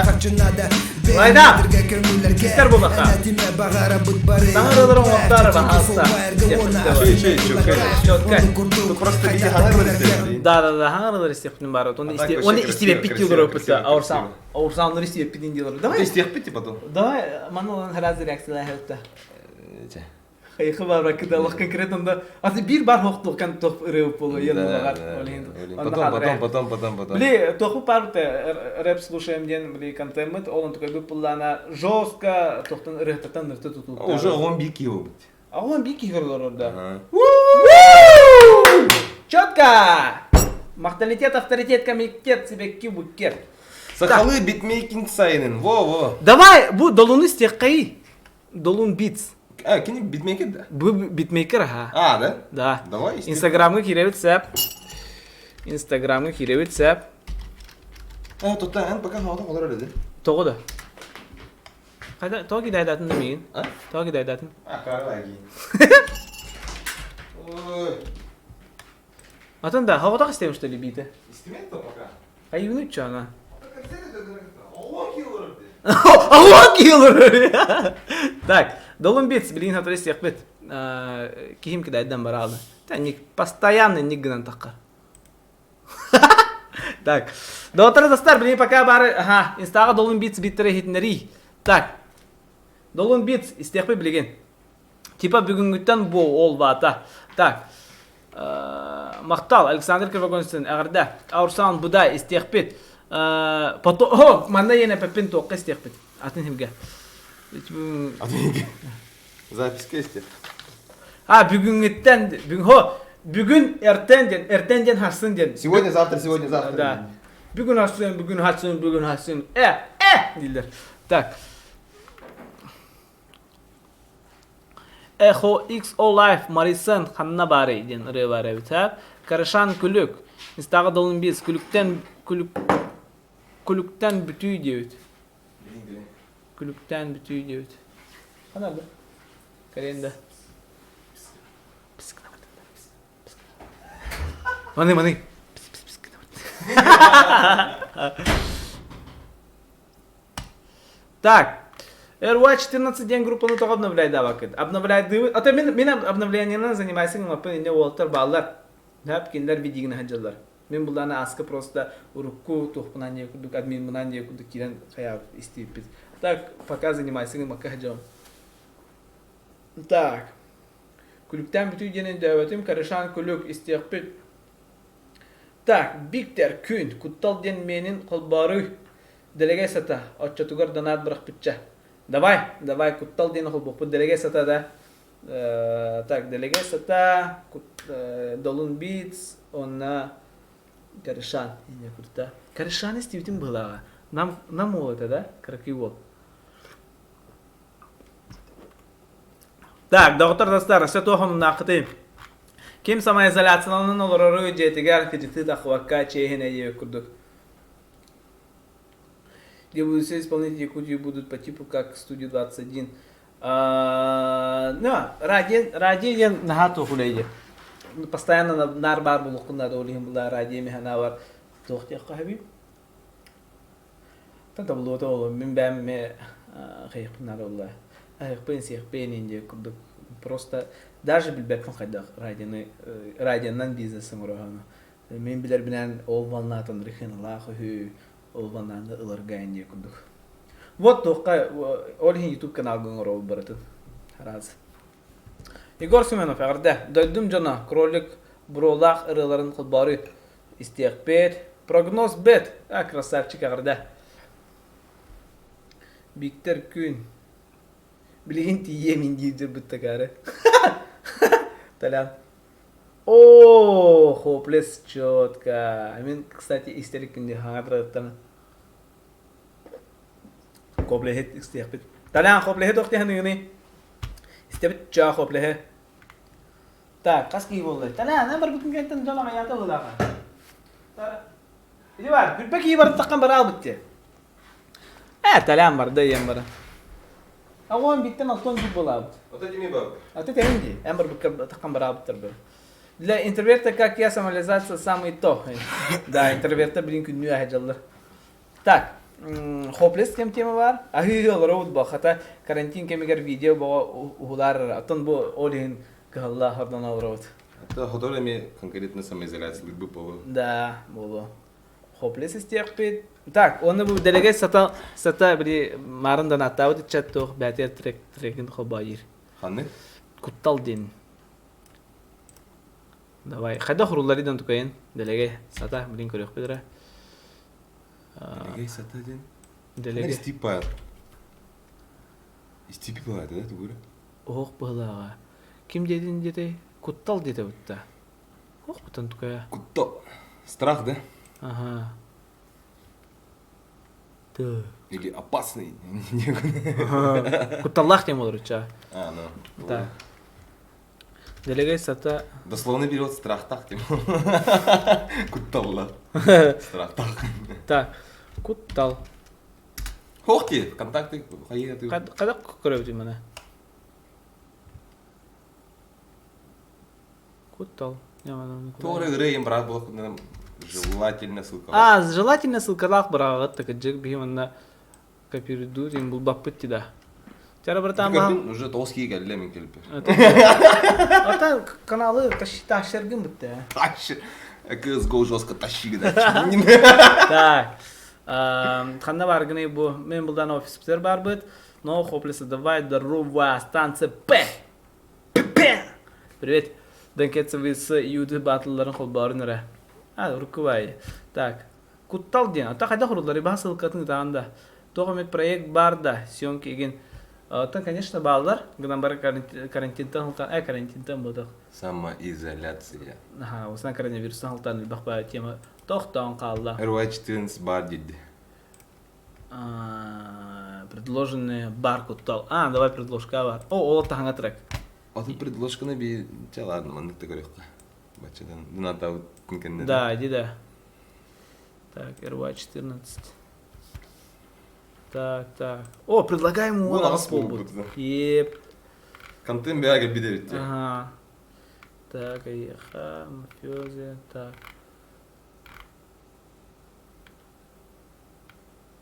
харчы надо Лайда! Бэйэм көҥүллэргэ Истэр буоллахха. Эн этимэ баҕарабыт бары Саҥаралары оҥоттары баһаалыста. Чё, чё, чё, Четко. Ну, просто види ханар Да, да, да, хаңаралар истиэхпитин баар. Оны А так исти вообще оны красиво, истибэппит красиво, диилэр красиво, опытта. Аурсан красиво. аурсааннар истибэппит диилэр. Ты Давай. истиэхпит потом. Давай, манна хразы реакциялар хәтта. Хайхы бар кыдалых конкретно да. Аты бир бар хоқтуқ кан тоқ ырып болу Да, енді да, бағар. да. Потом, потом, потом, потом, потом. Бли, тоху парты рэп слушаем ден, бли контент, олон такой бы пуллана жестко тохтан ырыхтатан нырты тутул. Уже он бик его быть. А он бики көрілер да. Ага. Четко! Махталитет, авторитет, комитет, себе кибукет. Сахалы битмейкинг сайнын. Во, во. Давай, бу долуну истиэххэй. Долун Beats. А, кини битмейкер да? Бу битмейкер, аха. А, да? Да. Давай. Инстаграмга киирэбит сэп. Инстаграмга киирэбит сэп. Э, тутта эн пока хаата олор эле. Тоҕо да? Хайда, тоҕо кидайдатын да миигин? А? Тоҕо кидайдатын? А, караги. Ой. Атын да, хаҕотах истэм что ли биите? Истимет то пока. Айыыны чана. Аҕуон киһи Так, Долун Битс, билигин хатыры истиэхпит. Киһим кидайдан бараалы. Ник постоянно ник гынан тахха. Так, доҕотторо достар, билигин пока бары, ага, инстаға Долун Битс биттері иһитиннэрии. Так, Долун Битс истиэхпит билигин. Типа бүгүҥҥүттэн бу ол баата. Так, Махтал, Александр Кривогонцин, эҕэрдэ. Аурсан Будай истиэхпит. Потом, о, манна иэнэ пеппин туохха истиэхпит. Атын химге. Атын химге. Записка истиэх. А, бүгүҥҥүттэн, бүгүн, бүгүн эртэн диэн, эртэн диэн харсын диэн. Сегодня, завтра, сегодня, завтра. Да. Бүгүн харсын, бүгүн харсын, бүгүн харсын. Э, э дииллэр. Так. Эхо XO Life Марисан ханна баарый диэн ырыа баар эбит ээ. Карышан күлүк. Инстаҕа долун биэс күлүктэн күлүк күлүктэн бүтүү диэбит. Күлүктээн бүтүү диэбит. Ханна да? Кэлиэн да. Маны маны. Так, RY14 диэн группаны тоҕо обновляйдаабаккыт? Обновляйдыыбыт. А то мин, мин обновлениенан занимайся гыммаппын инньэ уолаттар бааллар. Нап кинилэр видигин сылдьаллар. Мин булдааны аска просто урукку туохпунан диэ курдук админмынан диэ курдук киирэн хайаабыт истибиппит. Так, пока занимайся гыммакка сылдьабын. Так. Күлүктээн бүтүү диэн өйдөөбөтүм. Карышан күлүк истиэхпит. Так, Биктер күн, куттал диэн миэнин холбооруй. Дэлэгэй сата, оччотугар донаат бырахпычча. Давай, давай, куттал диэн холбуохпут дэлэгэй сата да. Э, так, дэлэгэй сата, э, Долун Beats, уонна Карышан. Ине курта. Карышан истибитин быһылааҕа. Нам, нам уол этэ да, кыракый уол. Так, доҕоттор достар, өссө туох омуннааххытый? Ким самоизоляцияланан олорору дьиэтигэр кыдьытыы тахыбакка чиэһинэй диэбит курдук. Где будут все исполнители Якутии будут по типу как Студия 21. Ну, ради, ради диэн наһаа туох үлэйди. Постоянно наар баар буолуоххун наада ол иһин булаа радио миһана бар туох диэххэ сөбүй? Табыллыбата ол мин бэйэм эмиэ хайыахпын наада буолла. Айыахпын сиэхпин иин диэк курдук просто даже билбэппин хайдах радионы радионан бизнес оҥороһону. Мин билэрбинэн ол волнатын рыхыналаах үһү, ол волнаны ыларга ин диэк курдук. Вот туохха ол иһин YouTube каналга оҥоробут барытын. Раз. Егор Семенов эҕэрдэ. Дойдум дьоно кролик буруолаах ырыаларын холбоору истиэхпит. Прогноз бет. А, красавчик эҕэрдэ. Биктер күн. Билигин тиийиэм индиир дьырбыт такаары. Толян. О, хоплес четко. Мин, кстати, истерик күндү хаҥа Хоплеһит истиэхпит. Толян, хоплеһит охтиһаныгыны. Истэбит чаа хоплеһе. Так, хас киһи буолла? Толян, эн барбытын кэнтэн дьон аҕыйаата ылылааҕа. Ити бар, күлбэ киһи барыттаххан бара албыт дии. Ээ, Толян барда ийэм бара. Оҕон биттен алтон дуу буолаабыт. Ото дими бар. Ото тэмин дии. Эн барбыкка таххан бараабыттар бары. Для интроверта, как я, самореализация самый то. Да, интроверта, блин, күннүү аһадьаллар. Так, хоплес кэм тема бар. Аһыы олоробут бу. Хата карантин кэмигэр видео боҕо уһулаар. Оттон бу ол иһин кыһалла хордон олоробут. Это хотор эми конкретно самоизоляция бы болу. Да, болу. Хоплес истиэхпит. Так, оны бу дэлэгэй сата сата били марын донаттаабыт ыччат туох бээтигэр трек трегин холбоойир. Ханны? Куттал диэн. Давай. Хайдах урулларыйдан тукайын? Дэлэгэй сата билин көрүөхпүт эрэ. Дэлэгэй сата диэн? Дэлэгэй. Истип баар. Истипи баар да тугура? Оһох быһылааҕа. Ким диэтин диэтэй? Куттал диэтэ бутта. Ох бутан тукая. Куттал. Страх, да? Ага. Или опасный. Кутталлаах тем олоруча. А, ну. Да. Дэлэгэй сата Дословный перевод страхтах тем. Кутталла. Страхтах. Так, куттал. Хохти, контакты хайы ты. Кадак көрөбүт мана. Куттал. Туора ырыа брат буолах желательно ссылка. А, желательно ссылкалаах бырааҕыт такыджык биһи манна копируйдуур им булбаппыт да. Чара братан Көрдүм, уже тоҕус киһи кэллэ мин кэлбэр. Ата каналы тащергын бытты. Тащи. CSGO жестко тащи да. Так. Ханна баргыны бу мен булдан офиспер барбыт. Но хоплеса давай здорово, станция П. П. Привет. Дэнкетсовый с Юды батылларын холборун эрэ. А, урукку бай. Так. Куттал диэн. Ата хайдах уруллары баха ссылкатын ытаан да. Туох эмит проект бар да, съемки игин. Оттон, конечно, бааллар. Гынан бары карантинтан хылтан, карантинтан буолуох. Самоизоляция. Аха, осынан коронавирустан хылтан элбэх баа тема тохтоон хаалла. RY14 бар диди. Предложенные бар куттал. А, давай предложка бар. О, ол таһаҥа трек. Атын предложканы би чэ ладно, маннык да көрүөххэ. Баччадан дунатабыт кэннэ. Да, иди да. Так, РВ-14. Так, так. О, предлагаем Уон уон аҕыс аҕыс буолбут. буолбут. Еп. Контент бэйэ кэлбит эбит дии. Ага. Так, эйиэхэ, мафиози, так.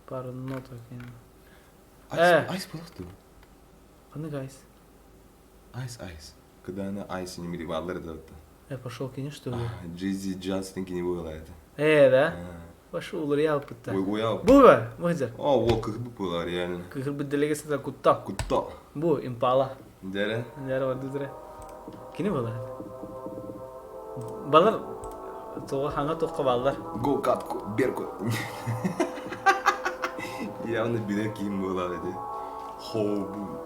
Пару ноток. Айс, айс буолуох дуу? Ханнык айс? Айс, айс. Когда она айс не мириваллар это. Пошел кини что ли? Джизи Джастин кини буола это. Да? Пошел уларыйа Ой, уял. Бу ба, мыдыр. О, во, как бы было реально. Кыһырбыт дэлэгэ сата куттал. Куттал. Бу импала. Дэрэ? Дэрэ бардыдырэ. Кини буолар? Балар тоҕо хаҥа туохха бааллар. Го катку, берку. Явно билэр киһим буолар ити. Хообу.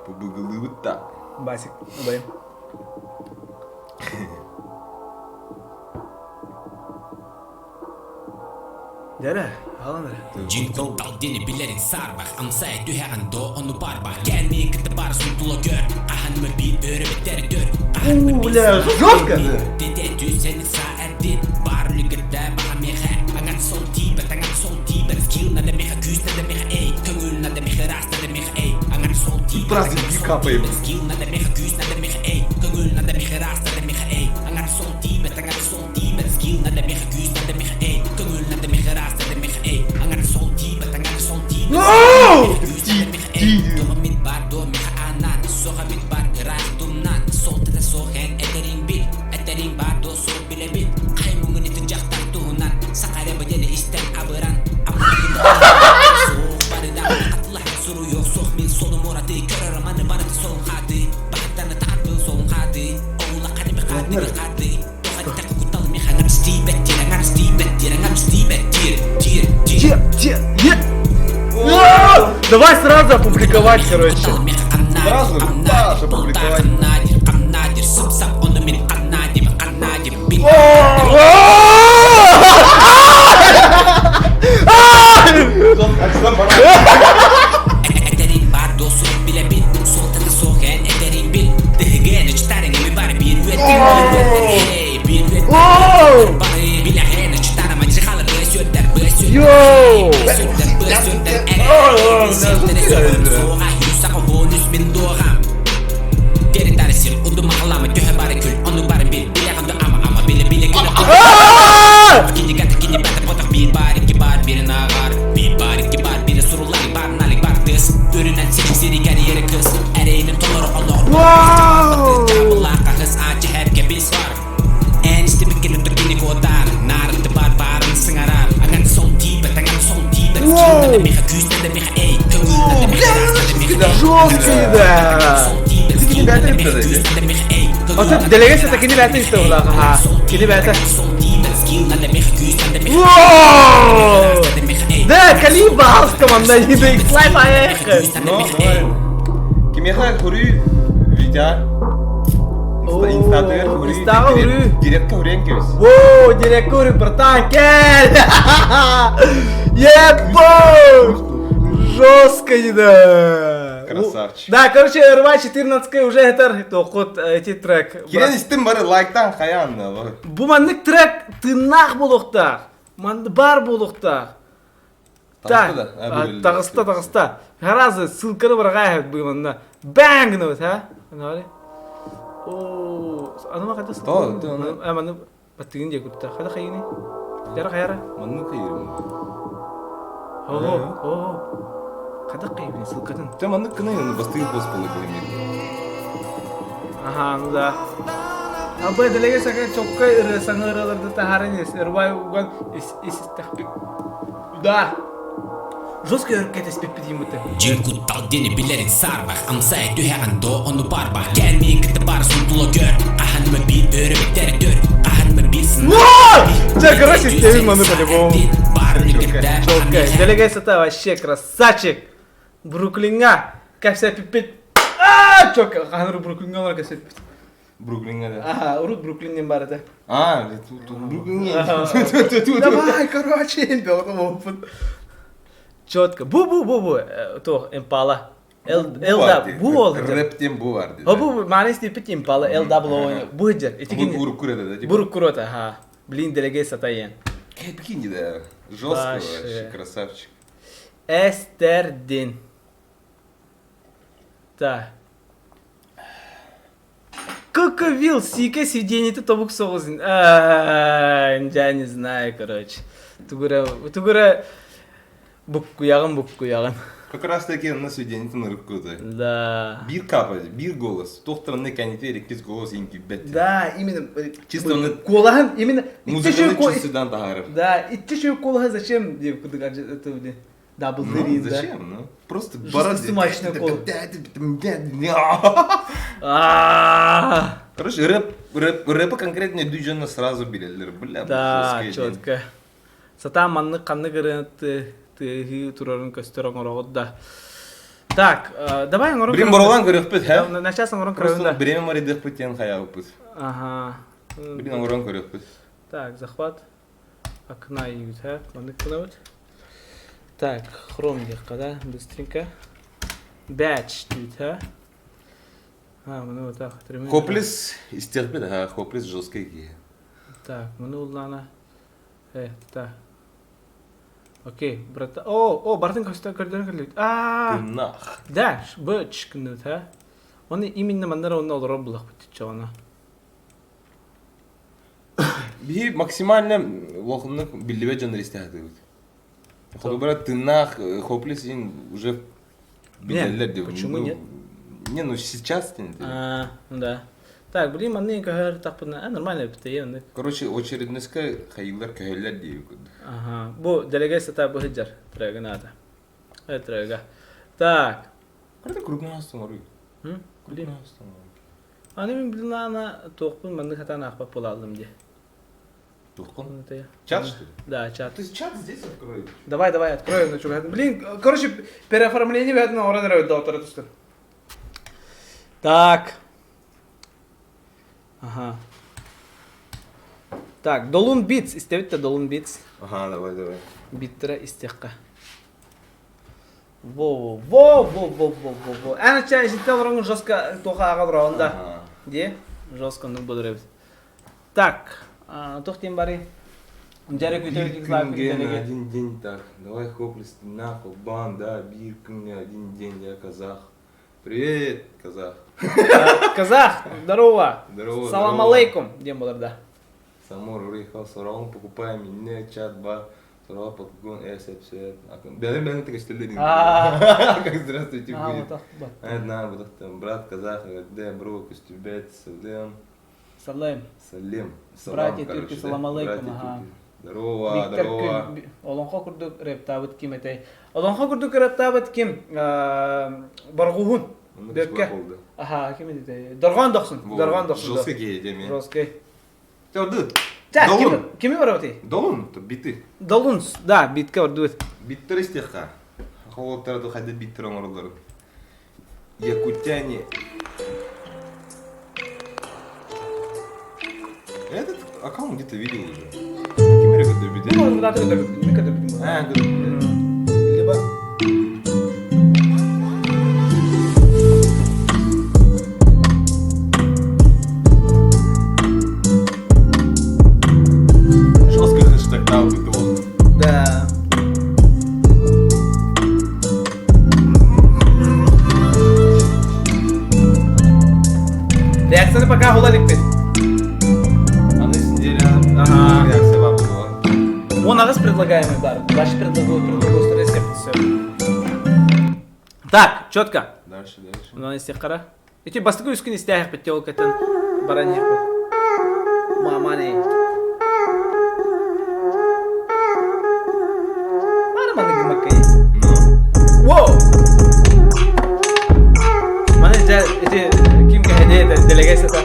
Бу быгылыыбыт да. Басик, убайым. Дэрэ, аҕалан эрэ. Дьиҥ куттал диэни билэриҥ саарбах Амсай түһэҕин до ону барбах Кэлмиин кытта барысын тула көр Хаһан мөбии өрөбүттэр көр Хаһан У, бля, жестко! Тете түсен са эрдит Бар үлүгүрдэ баха меха Аңар сол тиибэт, аңар сол тиибэт Скилл надо меха, күүс надо меха, эй Көңүл надо меха, рас надо меха, эй Аңар сол тиибэт, Праздник аңар сол капаем. тиибэт Скилл надо меха, күүс надо меха, эй Көңүл надо меха, рас надо меха, эй Аңар сол тиибэт, аңар сол тиибэт Скилл надо меха, күүс надо меха, эй Көңүл надо меха, рас надо меха, эй Аңар сол тиибэт, аңар сол тиибэт No! Күүс надо меха, эй Тоҕо мин бар до меха анан Соха мин бар ыраах тумнан Сол тата сохэн этериң бил Этериң бар до сол билебит Кай муңун итин жактар туһунан Сакаре бедени истен абыран Соох барыда атылах суруйуох суох мин солум ураты Көрөр маны барыты солун хаты Бахаттаны таатпын солун хаты Оула карыбы хаты хаты Тоха так куттал меха аңар стибет тир аңар стибет тир аңар стибет тир тир тир Е, е, е! Давай сразу опубликовать, короче. Сразу, да, чтобы опубликовать. Йоу! Жесткий, да! Оттон делегация кини бэйэтэ истэ буоллаҕа. Кини бэйэтэ. Воу! Да, Калиба команда иди X-Life аэх. Ну, давай. Кимиэхэ көрүү Витя. Инстатыгар хурүү. Инстаҕа хурүү. Директка хурен кебис. Воу, директка хурүү, братан, кел! Ебой! Жестко не да. Красавчик. Да, короче, РВ 14 уже это тохот эти трек. Кирен истин бары лайктан хаян. Бу маннык трек тыннаах буолуохтаах. Бар буолуохтаах. Таҕыста да? Таҕыста, таҕыста. Гаразы ссылканы быраҕаа быыманна. Бang гынабыт, ha? Аны Оо, аны ма хата То, то, аны. А, маны баттыгын дие кутта. Хата хайыны? Яра хайара? Манны кыйырым. Оо, оо. Хата кыйбын ссылкатын. Те манны кынай аны бастыгы пост болы билемин. Аха, ну да. Абы делеге сака чокка ыры саңа ырыларды тахарын ес. Ырбай уган ис ис Да. Жестко өркет эспеппи дейм бутты. Дьиҥ куттал диэни билэрин саарбах Амсай түһэҕин до ону барбах Кэл миин кытта бар тула көр Хаһаныма биир өрөбүттэр көр Хаһаныма биир Ча, короче, тебе маны по-любому. Чётко. Делегация это вообще красавчик. Бруклинга. Кәпсәппит. А, чётко. Хаһаныр Бруклинга олар кәпсәппит. Бруклинга да. Ага, урут Бруклинден бар это. А, тут Бруклинга. Давай, короче, опыт. Четко. Бу-бу-бу-бу. То, Импала. Л, Л, да, бу ол. Рэптен бу бар О, бу, маны степит Импала, Л, W, бу жер. Бу бурук курата, да? Бурук курата, ха. Блин, делегей сатайен. Прикинь, да. Жестко вообще, красавчик. Эстердин. Да. Коковил, сике свидение тобук соғызын. Я не знаю, короче. Тугура, тугура буккуягын, буккуягын. Как раз таки на свидение на рыбку Да. Бир капа, бир голос. Тохтар на каните рекис голос инки бет. Да, именно. Чисто на Колахан, именно. Музыканы чувствует тахаров. Да, и ты колахан зачем? Это, блин. Да, был ну, зачем? Ну, просто Жестко кол. Короче, рэп, рэп, рэпа конкретно дүйжені сразу билелер. Бля, Да, четко. Сатан манны канны гырын ты турарын көстөр оңорогот да. Так, давай оңорон. Блин, боролан көрөкпүт, хэ? На час оңорон көрөкпүт. Просто время маридык тен хаябыппыт. Ага. Блин, оңорон көрөкпүт. Так, захват окна ют, хэ? Манны кылабыт. Так, хром диэххэ да, быстренько. Бэч дейт, ха? А, муну вот так. Хоплис истерпит, а хоплис жесткий киһи. Так, муну уллана. Так. Окей, брата. О, о, бартын көстө көрдөрөн көрдүк. А! Тыннах. Да, быч күнүт, ха? Оны именно маннара онно олорор булах бит чоҕуна. Биһи максимально лохуннук биллибет дьоннор истэхэтибит. Холобура тыннаах хоплис ин уже билэллэр деп. Почему нет? Не, ну сейчас не. А, да. Так, блин, манны көһөр тахпына, а нормально бит Короче, очередностька хайылар көһөллөр диэбит курдук. Ага. Бу делегация та бу хыджар трегын ата. Э трега. Так. Кырда крупный астың М? Крупный астың. Аны мен блин ана тоқпын манны хатан ахпап бола алдым де. Тухкун? Чат, что ли? Да, чат. Ты чат здесь открой. Давай, давай, открою. Ну, блин, короче, переоформление в этом ордере доктора. Так. Ага. Так, Долун Битс. Истебит Долун Битс. Ага, давай, давай. Биттера истекка. Во, во, во, во, во, во, во. Ана чай життен роңун жестко тоха ага да. Де? Жестко ну бодыребит. Так, тохтен бары. Жарек Бир күнге на один день так. Давай хоплис нахуй, бан, да, бир күнге один день, я казах. Привет, казах. Казах, здорово. Здорово. Салам алейкум, дем болар да. Самур уехал сорон, покупай меня, чат, бар. Сорова подгон, эсэпсэ. Бәлем бәлем так истелдер. Как здравствуйте будет. На, вот там брат казах, где бро, костюбет, салем. Салем. Салем. Братья тюрки, салам алейкум. Ага. Здорово, здорово. Олонхо курдук рэптабыт ким этэй. Олонхо курдук рэптабыт ким? Баргуһун. Бөккө. Аха, ким этэй? Доргон дохсун. Доргон дохсун. Жесткий гей, Жесткий. Орду. Долун. Кими барабыты? Долун, то биты. Долун, да, битке ордует. Биттер истеха. Холоттар ду хайда биттер оңорлор. Якутяне. Этот аккаунт где-то видел уже. Ким эрэ көрдөрбүтэ? Ну, куда-то көрдөрбүт, мен көрдөрбүтүм. А, көрдөрбүтэ. Либо Жестко хэштег дал битон. Да. Реакцияны пока хула иликпит. Аны сидели рядом. Ага. Реакция вам была. Он аҕыс предлагаемый бар. Дальше предлагаю, предлагаю, стресс, все. Так, четко. Дальше, дальше. Мына истек қара. Эти бастыкы үскін истяхпит бітте ол кәтін баран Мамани. Бары маны гымаккай. Ну. Воу! Маны жа эти ким кәһеде делегация та.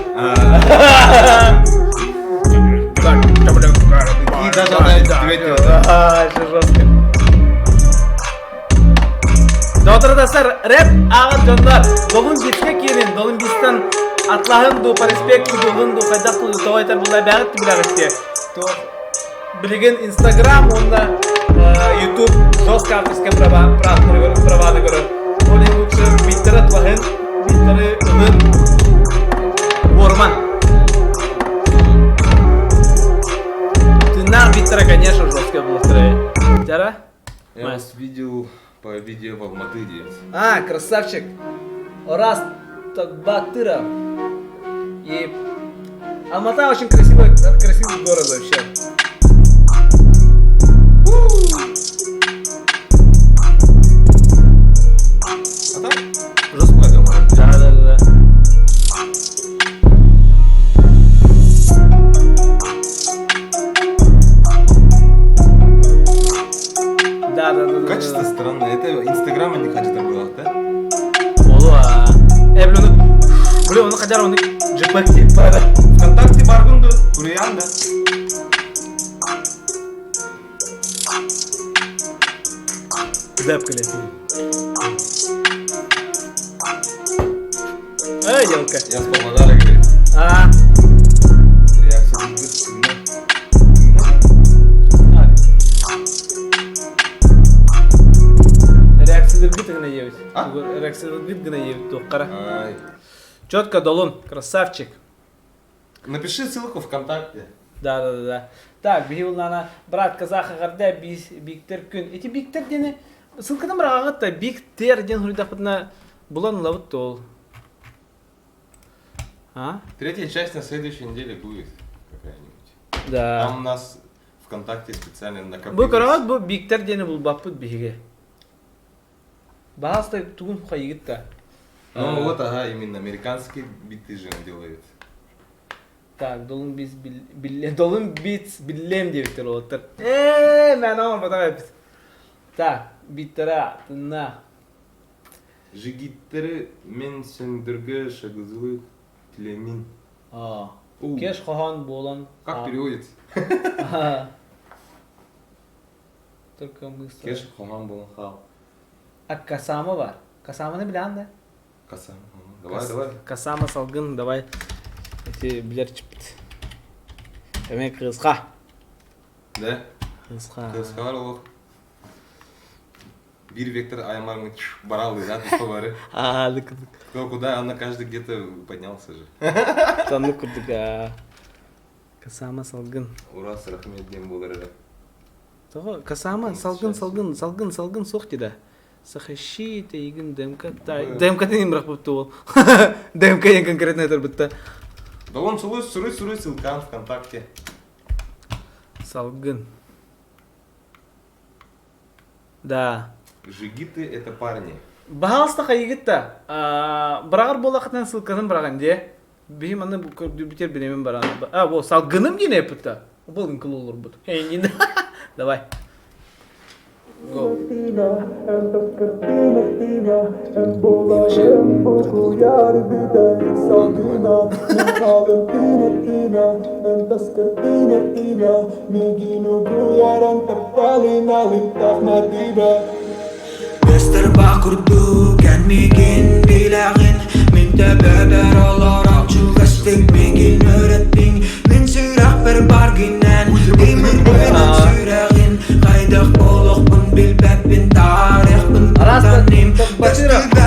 И даже она ответила, да? А, что жестко. Доғдыр рэп ағын жондар. Долун битке келин, долун бистен атлахын ду, по респекту долун ду, хайдақ ту, тоғайтар бұлай бәғіт біләғітте. То, билеген Инстаграм, онда Ютуб жестко авторское права, праваны көрөр. Ол ең лучше биттері атлахын, биттері ылын, орман. Тынар биттері, конечно, жестко было Тяра? Я вас видел по видео в Алматы, дед. А, красавчик. Орас Батыров. И Алмата очень красивый, красивый город вообще. А там жестко дома. Да. Да. Качество странное. Это Инстаграма не хочу там было, да? Ола. Блин, ну, блин, он хотя он JPEG типа. ВКонтакте баргунду, Курьян, да? Депкали. Эй, елка. Я с Павлодара, говорит. А. Реакция будет. Реакция бит гына ебит. А? Реакция бит гына ебит тоққара. Ай. Четко Долун, красавчик. Напиши ссылку ВКонтакте. Да. Так, бихилнана брат казаха гарда биктер күн. Эти биктер дени ссылкадан бір ағытта биктер ден хуйдапытна булан лавыт тол. А? Третья часть на следующей неделе будет какая-нибудь. Да. Там у нас ВКонтакте специально накопилось. Бу карават бу биктер дени бул баппыт биһиге. Баһаста тугун хайыгытта. Ну вот, ага, именно американские биты же он делает. Так, долун биз билле долун бит биллем диэбиттер олоттар. Ээ, мен ама батам эпит. Так, биттера тына. Жигиттеры мен сөндіргі шагызылы тілемин. А. У. Кеш хохон болон. Как переводится? Ага. Только мы с- Кеш хохан болон хал. А Касама бар. Касаманы билен да. Касам. Давай, давай. Касама салгын, давай. Эти билер чипт. Эме кызга. Да? Кызга. Кызга ол. Бир вектор аймар баралы, да, ты бары. А, дык. Кто куда, она каждый где-то поднялся же. Танны курдук. Касама салгын. Урас рахмет дем болар. Того Касама салгын салгын салгын салгын сох да. Сахаши тейгин ДМК та ДМК тен бірақ бопты ол. ДМК ең конкретно айтар бітті. Да он суруй, суруй, суруй ссылкан ВКонтакте. Салгын. Да. Жигиты это парни. Баһалыста хайыгытта. Бірағыр болақытан ссылкасын біраған де. Бейім аны бітер беремен баран. А, бол салгыным дене епітті. Бұл күн олыр бұд. Эй, не Давай. Go. Бестер бакурду кәнмеген биләгин Мин тәбәбәр аларак чугастык мегин өрәттиң Мин сүрәгім Сыра.